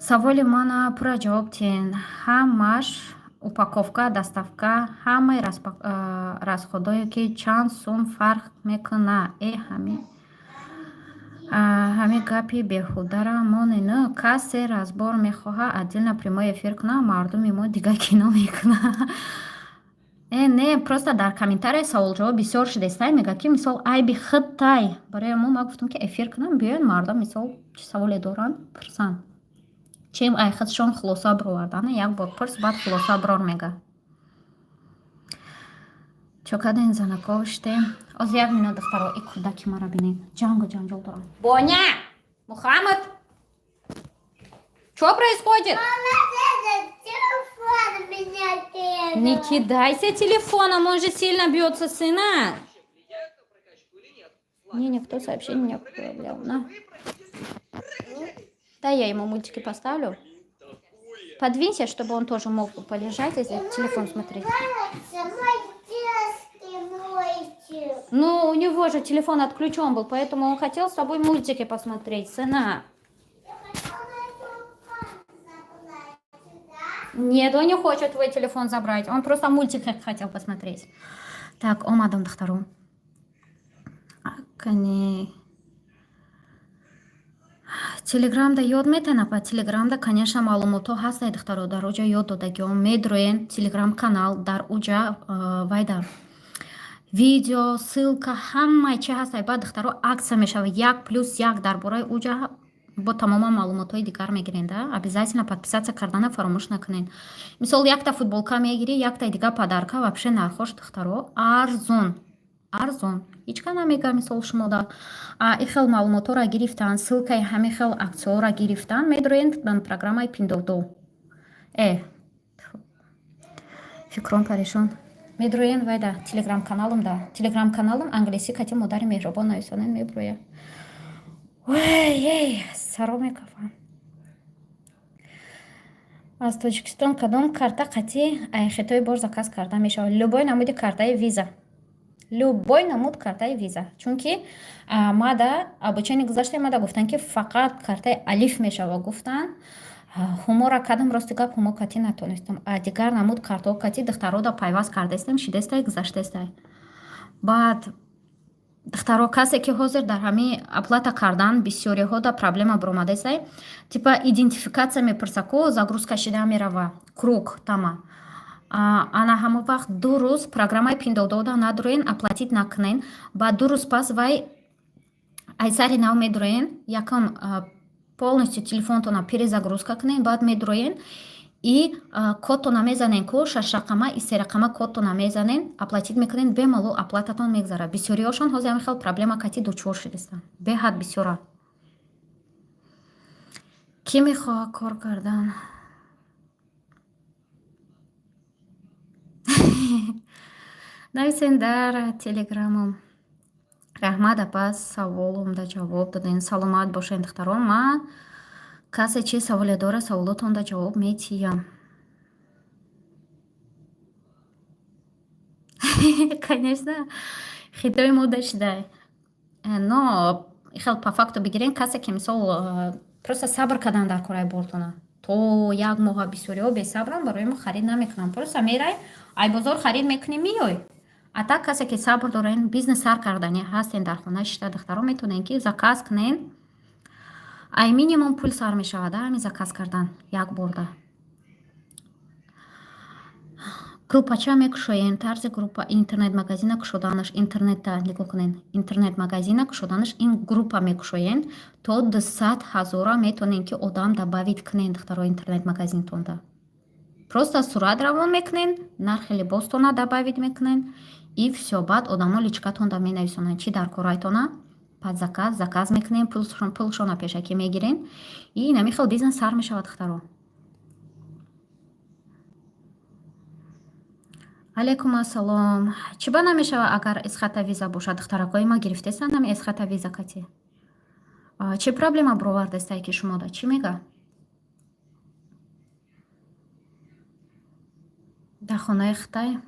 Саволи мана пурра ҷавоб диҳен. Ҳамаш упаковка, доставка, ҳамаи расход ое ки чанд сум фарқ мекунад? Э, ҳамин гапи беҳудара монену касе разбор мехоҳад, отдельно прямой эфир кунад, мардуми мо дигар кино мекунад. Э, не, просто дар комментария саволҷавоб бисёр шудестай. Мегӯяд, ки мисол айби худтай. Барои мо ма гуфтам, ки эфир кунам, биёед, мардум мисол чӣ саволе доранд, пурсанд. Чем ай худшон хулоса бировардана, як бор пурс, баъд хулоса бирор, мега. Чо кардем, занако, штем? Оз як минут, духтаро, и кӯдаки мара бинед, ҷангу ҷанҷол дорам. Боня, Мухаммад, что происходит? Не кидайся телефоном, он же сильно бьется, сына. Мне никто сообщение не отправлял. На. Да, я ему мультики поставлю. Подвинься, чтобы он тоже мог полежать, если телефон смотреть. Ну, у него же телефон отключен был, поэтому он хотел с тобой мультики посмотреть, сына. Нет, он не хочет твой телефон забрать. Он просто мультик хотел посмотреть. Так, омадам, духтару. Кани. Телеграмда ёд метана? Па телеграмда, конечно, маълумотҳо ҳастанд, духтаро. Дар оҷа ёд додагиҳо медроен. Телеграм канал дар уҷа вайда видео, ссылка, ҳамаи чи ҳастай. Баъд, духтаро, акция мешавад 1+1. Дар бораи уҷа бо тамоман маълумотҳои дигар мегирен да. Обязательно подписаться кардана фаромӯш накунед. Мисол, якта футболка мегирӣ, яктаи дига подарка. Вообще нархош, духтаро, арзон, арзон, ҳеҷ ка намега. Мисол, шумода и хел маълумотҳоро гирифтан, ссылкаи ҳамин хел акцияҳоро гирифтан, медроен программаи Пиндодо, фикрон парешон, медроен вайда телеграм каналам да. Телеграм каналам англиси кати модари меҳрубон нависонен, меброя. Ой, саро мекафам. Аз Тоҷикистон кадом карта қатӣ айхитои бор заказ карда мешавад? Любой намуди картаи Виза, любой намуд картаи Виза. Чунки мада обучение гузаштем, мада гуфтан, ки фақат картаи Алиф мешава гуфтан. Ҳумора кардам, рости гап, ҳумо катӣ натонистам. А дигар намуд картаҳо кати духтарода пайваст кардастем, шидестай, гузаштестай. Баъд, духтаро, касе ки ҳозир дар ҳамин оплата кардан бисёриҳо да проблема баромадасай, типа идентификация мепурса ку, загрузка шида мерава круг тама. Ана ҳамон вақт 2 рӯз программаи Пиндодода надуроен, оплатить накунен. Баъд 2 рӯз пас вай айсари нав медуроен, якум полностью телефонтона перезагрузка кунен, баъд медуроен и кодтона мезанен ку, шашрақама и серақама кодтона мезанен, оплатить мекунен, бемалол оплататон мегзарад. Бисёриҳошон ҳозир ҳамин хел проблема кати дучор шудастанд, беҳад бисёра. Кӣ мехоҳад кор кардан? Нависен дар телеграмом. Раҳмат, апа, саволумда ҷавоб додем. Саломат бошед, духтарон. Ман касе чи саволе дорад, саволотонда ҷавоб метиҳам. Конечно, хитои мода шидай. Но хел по факту бигирем, касе ки мисол просто сабр кардан дар кораи бортона то як моҳа. Бисёриҳо бесабранд, барои мо харид намекунанд. Просто мерай, ай бозор харид мекунӣ, меёй. А так касе ки сабр дорен, бизнес сар кардани ҳастен, дар хона шита, духтаро, метавонен ки заказ кунен. Ай минимум пул сар мешавад ҳамин заказ кардан як борда. Группача мекушоем. Тарзи группа интернет-магазина кушоданаш, интернетта нигоҳ кунед. Интернет-магазина кушоданаш, ин группа мекушоен, то 200 ҳазора метавонем ки одам добавить кунен, духтаро, интернет-магазинтонда. Просто сурат равон мекунен, нархи либостона добавить мекунен и всё. Баъд одамо личкатонда менависонанд, чӣ дар корайтона, под заказ заказ мекунем, пулшона пешакӣ мегирем и инами хел бизнес сар мешавад, духтаро. Алайкум ассалом. Чӣ ба намешавад, агар эсхата Виза бошад? Духтаракҳои ма гирифтестанд ҳами эсхата Виза кати. Чӣ проблема бировардестай ки шумода? Чӣ мега? Дар хонаи Хитай?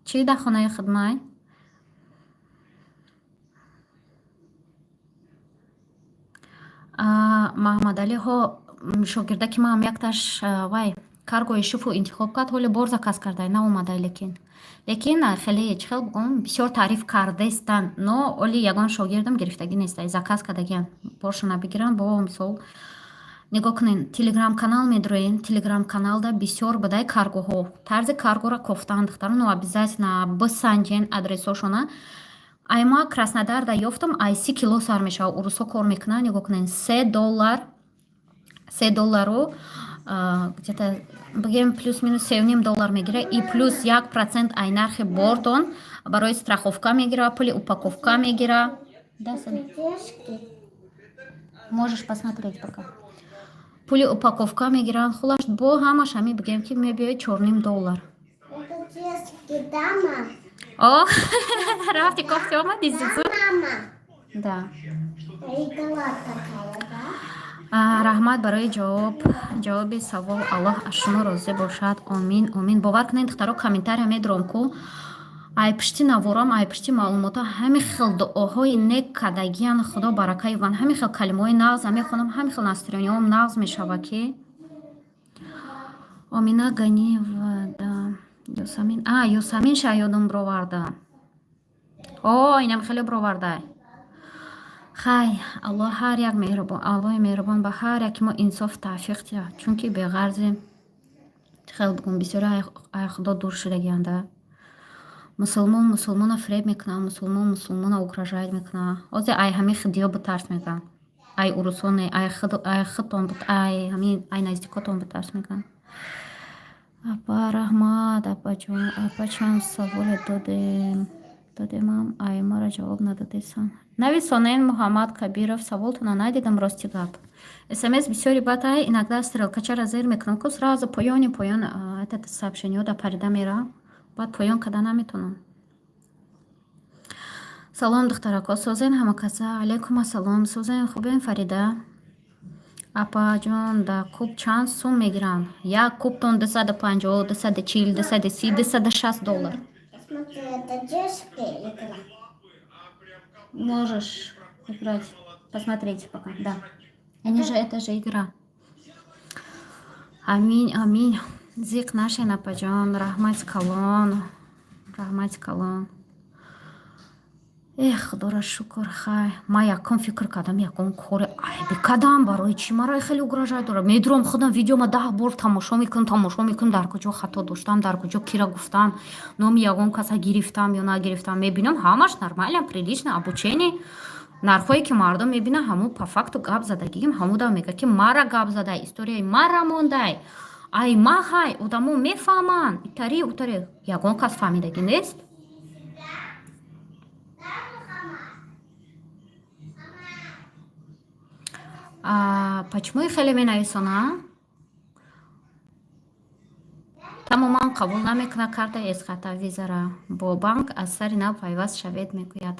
Чӣ дар хонаи хидмай? Маҳаммадалиҳо, шогирда ки маам якташ вай каргои шуфу интихоб кард, ҳоле бор заказ кардай, наомадай. Лекин хеле, чӣ хел бигӯм, бисёр таъриф кардестанд, но оли ягон шогирдам гирифтагӣ нестай, заказ кардагиам, боршона бигирам. Бо мисол, нигоҳ кунед, телеграм канал медроен, телеграм каналда бисёр бадай каргоҳо, тарзи каргоро кофтан, духтарон, но обязательно бисанҷен адресҳошона. Ай ма Краснодарда ёфтам, ай 30 кило сар мешавад, урусҳо кор мекунанд. Нигоҳ кунед, 3 доллар, 3 доллару где-то бигем плюс минус 3,5 доллар мегира и плюс 1% ай нархи бортон барои страховка мегира, пули упаковка мегира. Можешь посмотреть пока. Пули упаковка мегиранд. Хулаш, бо ҳамаш ҳами бигем ки мебиёяд 4,5 доллар. О, рафти кофти омади зузу. Да. Раҳмат барои ҷавоб, ҷавоби савол. Аллоҳ аз шумо розӣ бошад. Омин, омин. Бовар кунед, духтаро, комментария медорам ку. Ай пишти наворам, ай пишти маълумотҳо ҳамин хел дуоҳои нек кардагиян, Худо барака ёбанд. Ҳамин хел калимаҳои нағза мехонам, ҳамин хел настроениям нағз мешава, ки Омина Ганиева да Ёсамин, а Ёсамин ша ёдам бироварда. О, инам хеле бироварда. Хай, Аллоҳ ҳар як меҳрубон, Аллоҳи меҳрубон ба ҳар яки мо инсоф тавфиқ диҳад, чунки беғарзи хел бигӯм, бисёре ай Худо дур шудагианда. Мусулмон мусулмона фиреб мекунад, мусулмон мусулмона угрожать мекунад. Ҳозир ай ҳамин хидиё битарс мекунанд. Ай урусоне, ай худтон, ай ҳамин ай наздикотон битарс мекунанд. Апа, раҳмат, апаҷон, апа, чанд саволе додем. Додемам, ай мара ҷавоб надодесан. Нависонен, Муҳаммад Кабиров, саволтона надидам, рости гап. СМС бисёри бад ай, иногда стрелкачара зер мекунам, ку сразу поёни поён этот сообщениё да парида мера. Баъд поён када наметонам. Салом, духтарако, созен ҳама каса. Алайкум ассалом, созен, хубен, Фарида? Апаҷон, да куб чанд сум мегиранд? Як кубтон 250, 240, 230, 260 доллар. Смотри, это детская игра. Можешь играть, посмотреть пока, да. Они же, это же игра. Аминь, аминь. Зиқ нашен, апаҷон, раҳмати калон, раҳмати калон. Эх, Худоро шукр, хай. Ман якум фикр кардам, якум кори айби кардам, барои чӣ маро хеле угрожать дорад? Медурам, худам видеома 10 бор тамошо мекунам, тамошо мекунам, дар куҷо хато доштам, дар куҷо кира гуфтам, номи ягон каса гирифтам ё нагирифтам. Мебинам, ҳамаш нормально, прилично, обучение. Нархҳое ки мардум мебинанд, ҳамун по факту гап задагиим, ҳамудам мегӯяд, ки мара гап задай, историяи мара мондай. Ай маҳай, одамо мефаҳманд, итари утари. Ягон кас фаҳмидагӣ нест. Почему хеле менависона? Тамоман қабул намекунад картаи эсхата визара. Бо банк аз сари нав пайваст шавед, мегӯяд.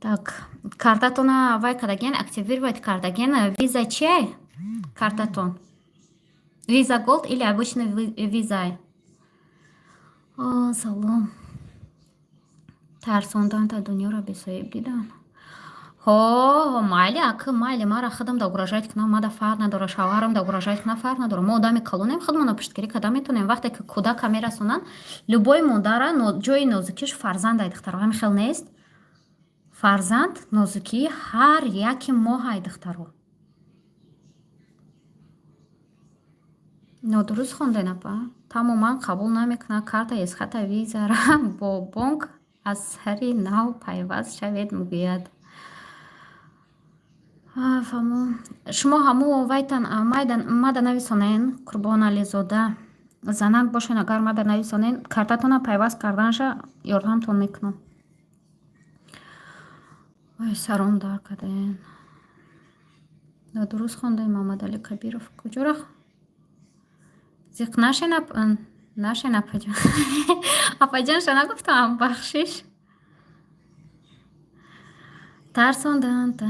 Так, картатона вай кардаген, активировать кардаген, виза чия? Картатон. Виза Gold или обычный виза? О, салом. Тарсондан та дунёро бесоҳиб дидан. Ҳо, майли, ака, майли, мара худам да угрожать кунам, мада фарқ надора, шавҳарам да угрожать кунам, фарқ надора. Мо одами калонем, худмонро пуштгирӣ карда метавонем. Вақте ки кӯдака мерасонанд, любой модара ҷои нозукиш фарзанд ай, духтаро, ҳамин хел нест? Фарзанд нозукии ҳар яки мо ҳай, духтаро. Нодуруст хонден, апа. Тамоман қабул намекунад карта эсхата визара, бо бонк аз сари нав пайваст шавед, мегӯяд. Фаҳмо. Шумо ҳаму вайтан мада нависонен, Қурбонализода. Занак бошен, агар мада нависонен, картатона пайваст карданша ёрдамтон мекунам. Ой, саром дар карден. Нодуруст хондем, Мамадали Кабиров. Куҷо рафт? Зиқ нашен, нашен, апаҷон. Апаҷонша нагуфтам, бахшиш. Тарсондан та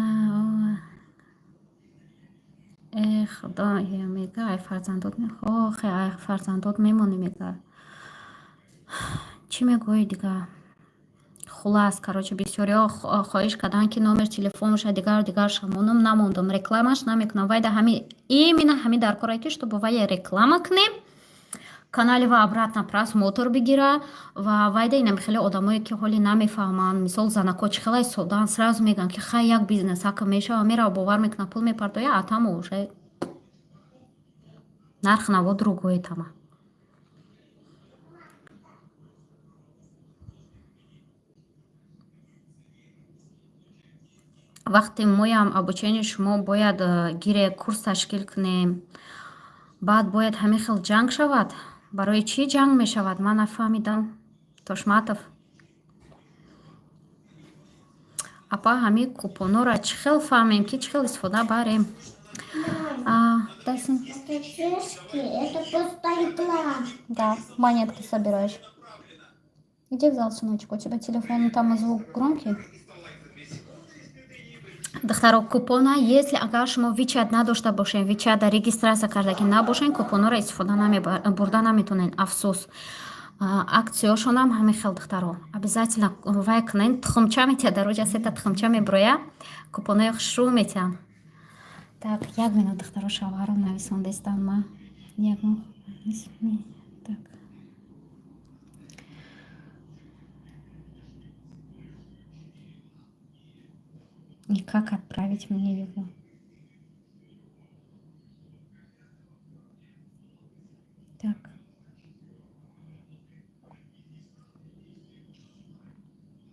э худо мега, ай фарзандот, охе, ай фарзандот мемонӣ, мега. Чӣ мегӯӣ дига? Хулас, короче, бисёриҳо хоҳиш карданд, ки номер телефонша, дигар дигар шамонам намондам, рекламаш намекунам. Вайда ҳами именно ҳами дар корае ки чтобы вая реклама кунем, канали ва обратно просмотр бигира ва вайда инам хеле одамое ки ҳоли намефаҳманд, мисол, занако чӣ хелай содаанд, сразу мегӯянд, ки хай, як бизнесака мешава, мерава, бовар мекунад, пул мепартоя, а там уже нарх наво другое тама. Вақте моям обучение шумо бояд гире, курс ташкил кунем, баъд бояд ҳамин хел ҷанг шавад. Барои чӣ ҷанг мешавад, ман нафаҳмидам. Тошматов апа, ҳамин купонҳоро чӣ хел фаҳмем, ки чӣ хел истифода барем? Это фишки, это просто игра. Да, монетки собираешь. Иди в зал, сыночек, у тебя телефон, там звук громкий. Духтаро, купона, если агар шумо WeChat надошта бошен, WeChat регистрация кардаги набошен, купонҳоро истифода бурда наметонен, афсӯс. Акцияшонам ҳамин хел, духтаро. Обязательно вай кунен, тухмча метиҳад, дар оҷа сета тухмча меброя, купонои хушрӯ метиҳанд. Так, як минут, духтаро, шавҳарам нависондестан ма. Ягон так. И как отправить мне его? Так.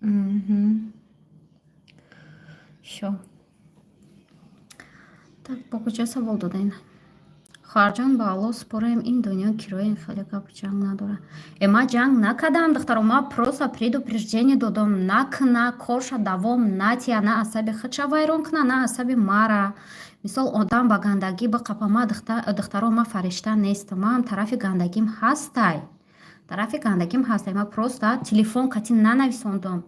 Угу. Всё. Так, бо куҷо савол додем? Хоҳарҷон, ба Аллоҳ спорем, ин дунё кироин, хеле гап ҷанг надорад. Э, ма ҷанг накардам, духтаро, ма просто предупреждение додам: накна, корша давом натия, на асаби худша вайрон куна, на асаби мара. Мисол, одам ба гандагӣ биқапа, ма, духтаро, ма фаришта нестам, маам тарафи гандагим ҳастай. Тарафи гандагим ҳастай. Ма просто телефон кати нанависондам.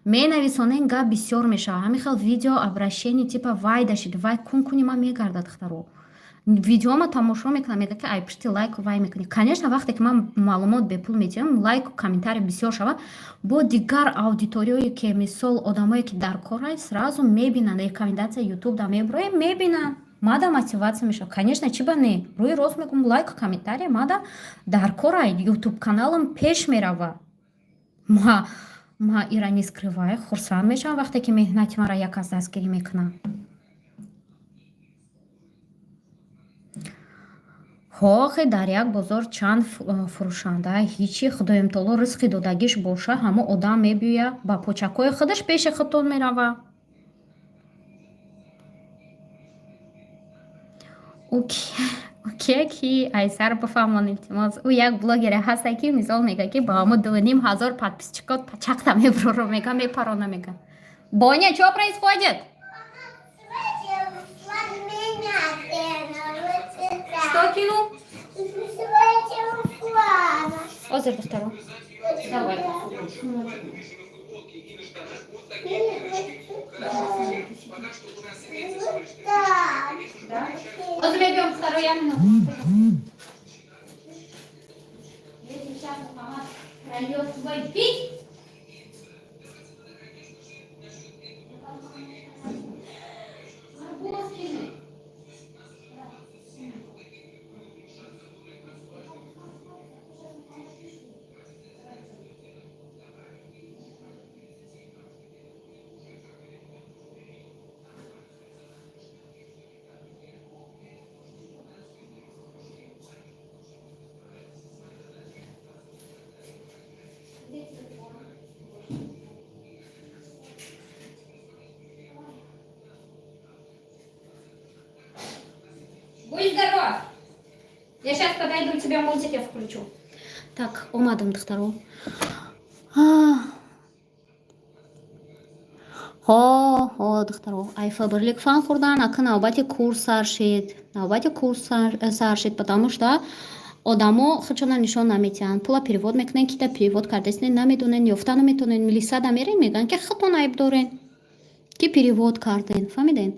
Менависонен, гап бисёр мешавад. Ҳамин хел видео обращение типа вай дашид, вай кун куни ма мегардад, духтаро. Видеома тамошо мекунам, мега ки ай пишти лайку вай мекунӣ. Конечно, вақте ки ман маълумот бепул медиҳам, лайку комментарий бисёр шавад, бо дигар аудиториое ки, мисол, одамое ки дар корай, сразу мебинанд, рекомендация ютуб да меброем, мебинанд, мада мотивация мешавад. Конечно, чи ба не, рӯи рост мегӯм, лайку комментария мада дар корай, ютуб каналам пеш мерава. Ма ира не скрываю, хурсанд мешавам, вақте ки меҳнати маро як аз дастгирӣ мекунанд. Ҳохи, дар як бозор чанд фурӯшанда, ҳичи худоимтоло ризқи додагиш боша, ҳамо одам мебиёя, ба почакҳои худаш пеши худтон мерава. Ӯ кие ки айсар бифаҳмон, илтимос. Ӯ як блогере ҳаста, ки, мисол, мега, ки ба ҳамо 2500 подписчикот пачақта мебуроро, мега, мепарона, мега. Боня, чё происходит? Что кинул? Озер, духтаро. Давай. Озер, мебиём, духтаро, я минуту. Если сейчас Мухаммад прольет свой пить, арбуз кинуть. Где телефон? Будь здоров! Я сейчас подойду, тебе мультики включу. Так, омадам, духтаро. Ҳо, ҳо, духтаро, ай Фаберлик фан хӯрдан, ака навбати курс сар шид. Навбати курс сар шид, потому что одамо худшона нишон наметиҳанд. Пула перевод мекунен, кита перевод кардесне, намедонен, ёфта наметонен, милисада мерен, мегӯянд, ки худтон айб дорен, ки перевод карден. Фаҳмиден?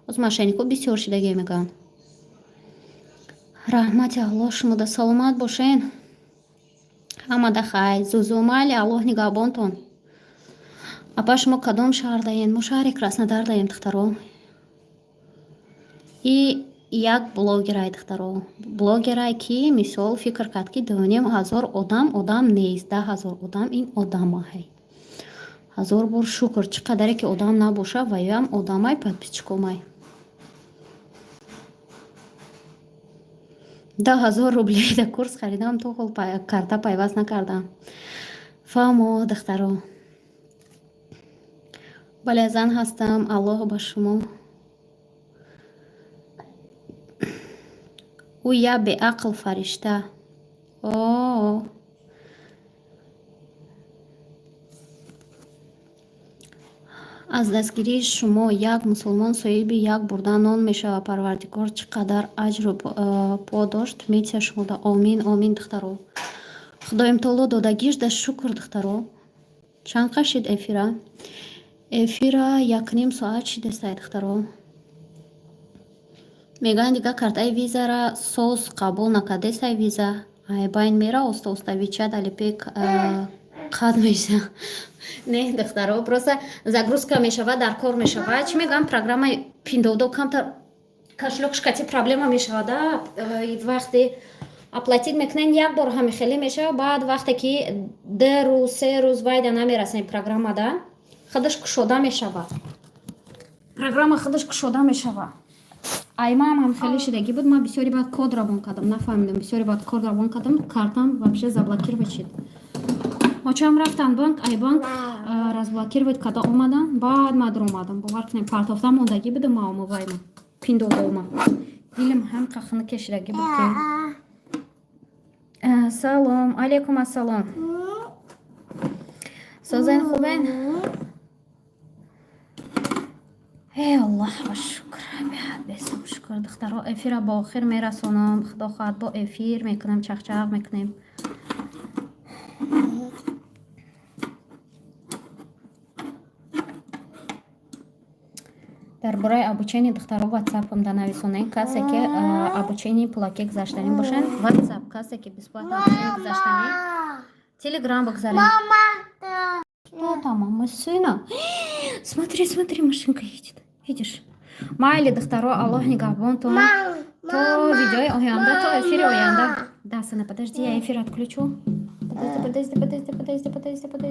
Оз мошеннико бисёр шидагӣ мегӯянд. Раҳмати Аллоҳ шумода, саломат бошен. Ҳамада хайр, зузу майли, Аллоҳ нигаҳбонтон. Апа, шумо кадом шаҳр даен? Мо шаҳри Краснодар даем, духтаро. И як блогерай, духтаро. Блогерай, ки, мисол, фикр кард, ки 2500 одам одам нест, 10 000 одам ин одамаҳай. Ҳазор бор шукр, чӣ қадаре ки одам набоша, ваям одамай, подписчикомай. 10 000 рублей да курс харидам, то ҳол карта пайваст накардам. Фаҳмо, духтаро. Бале, зан ҳастам, Аллоҳ ба шумо. Ӯ я беақл фаришта. О. Аз дастгирии шумо як мусулмон соҳиби як бурда нон мешавад. Парвардигор чӣ қадар аҷру подошт метиҳад шумода. Омин, омин, духтаро. Худоим таоло додагиш да шукр, духтаро. Чанд қад шид эфира? Эфира 1,5 соат шидестай, духтаро. Мегӯянд, дигар картаи визара соз қабул накардестай виза. Ай байн мера, оста оста WeChat, Alipay қат меша. Не, духтаро, просто загрузка мешава, дар кор мешава. Чӣ мегӯям, программаи Пиндуодуо камтар кошелёк шкати проблема мешава да. Вақте оплатить мекунен, як бор ҳами хеле мешава, баъд вақте ки 2 рӯз, 3 рӯз вайда намерасем, программа да худаш кушода мешава. Программа худаш кушода мешава. Аймаам ҳам хеле шидагӣ буд. Ман бисёри баъд код равон кардам, нафаҳмидам, бисёри баъд код равон кардам, картам вообще заблокировать шид. Очам рафтан банк, ай банк разблокировать карда омадан, баъд ма омадам. Бовар кунем, партофта мондагӣ будам маома вайма, Пиндуодуома. Дилим ҳам қахна кешидагӣ буд ки. Салом алейкум, ассалом, созен, хубен? Эй, Аллоҳ ба шукр, беҳад бесам шукр. Духтаро, эфира ба охир мерасонам. Худо хоҳад, бо эфир мекунем, чахчах мекунем. Дар бораи обучение, духтаро, ватсапам да нависонед. Касе ки обучение пулакӣ гузаштанӣ бошанд, ватсап, касе ки бесплатно обучение гузаштанӣ, телеграм бигзаред. Что там, машина? Смотри, смотри, машинка едет, видишь? Майли, духтаро, Аллоҳ нигаҳбонтон то видеои оянда, то эфири оянда. Да, сына, подожди, я эфир отключу. Подожди, подожди, подожди, подожди, подожди, подожди.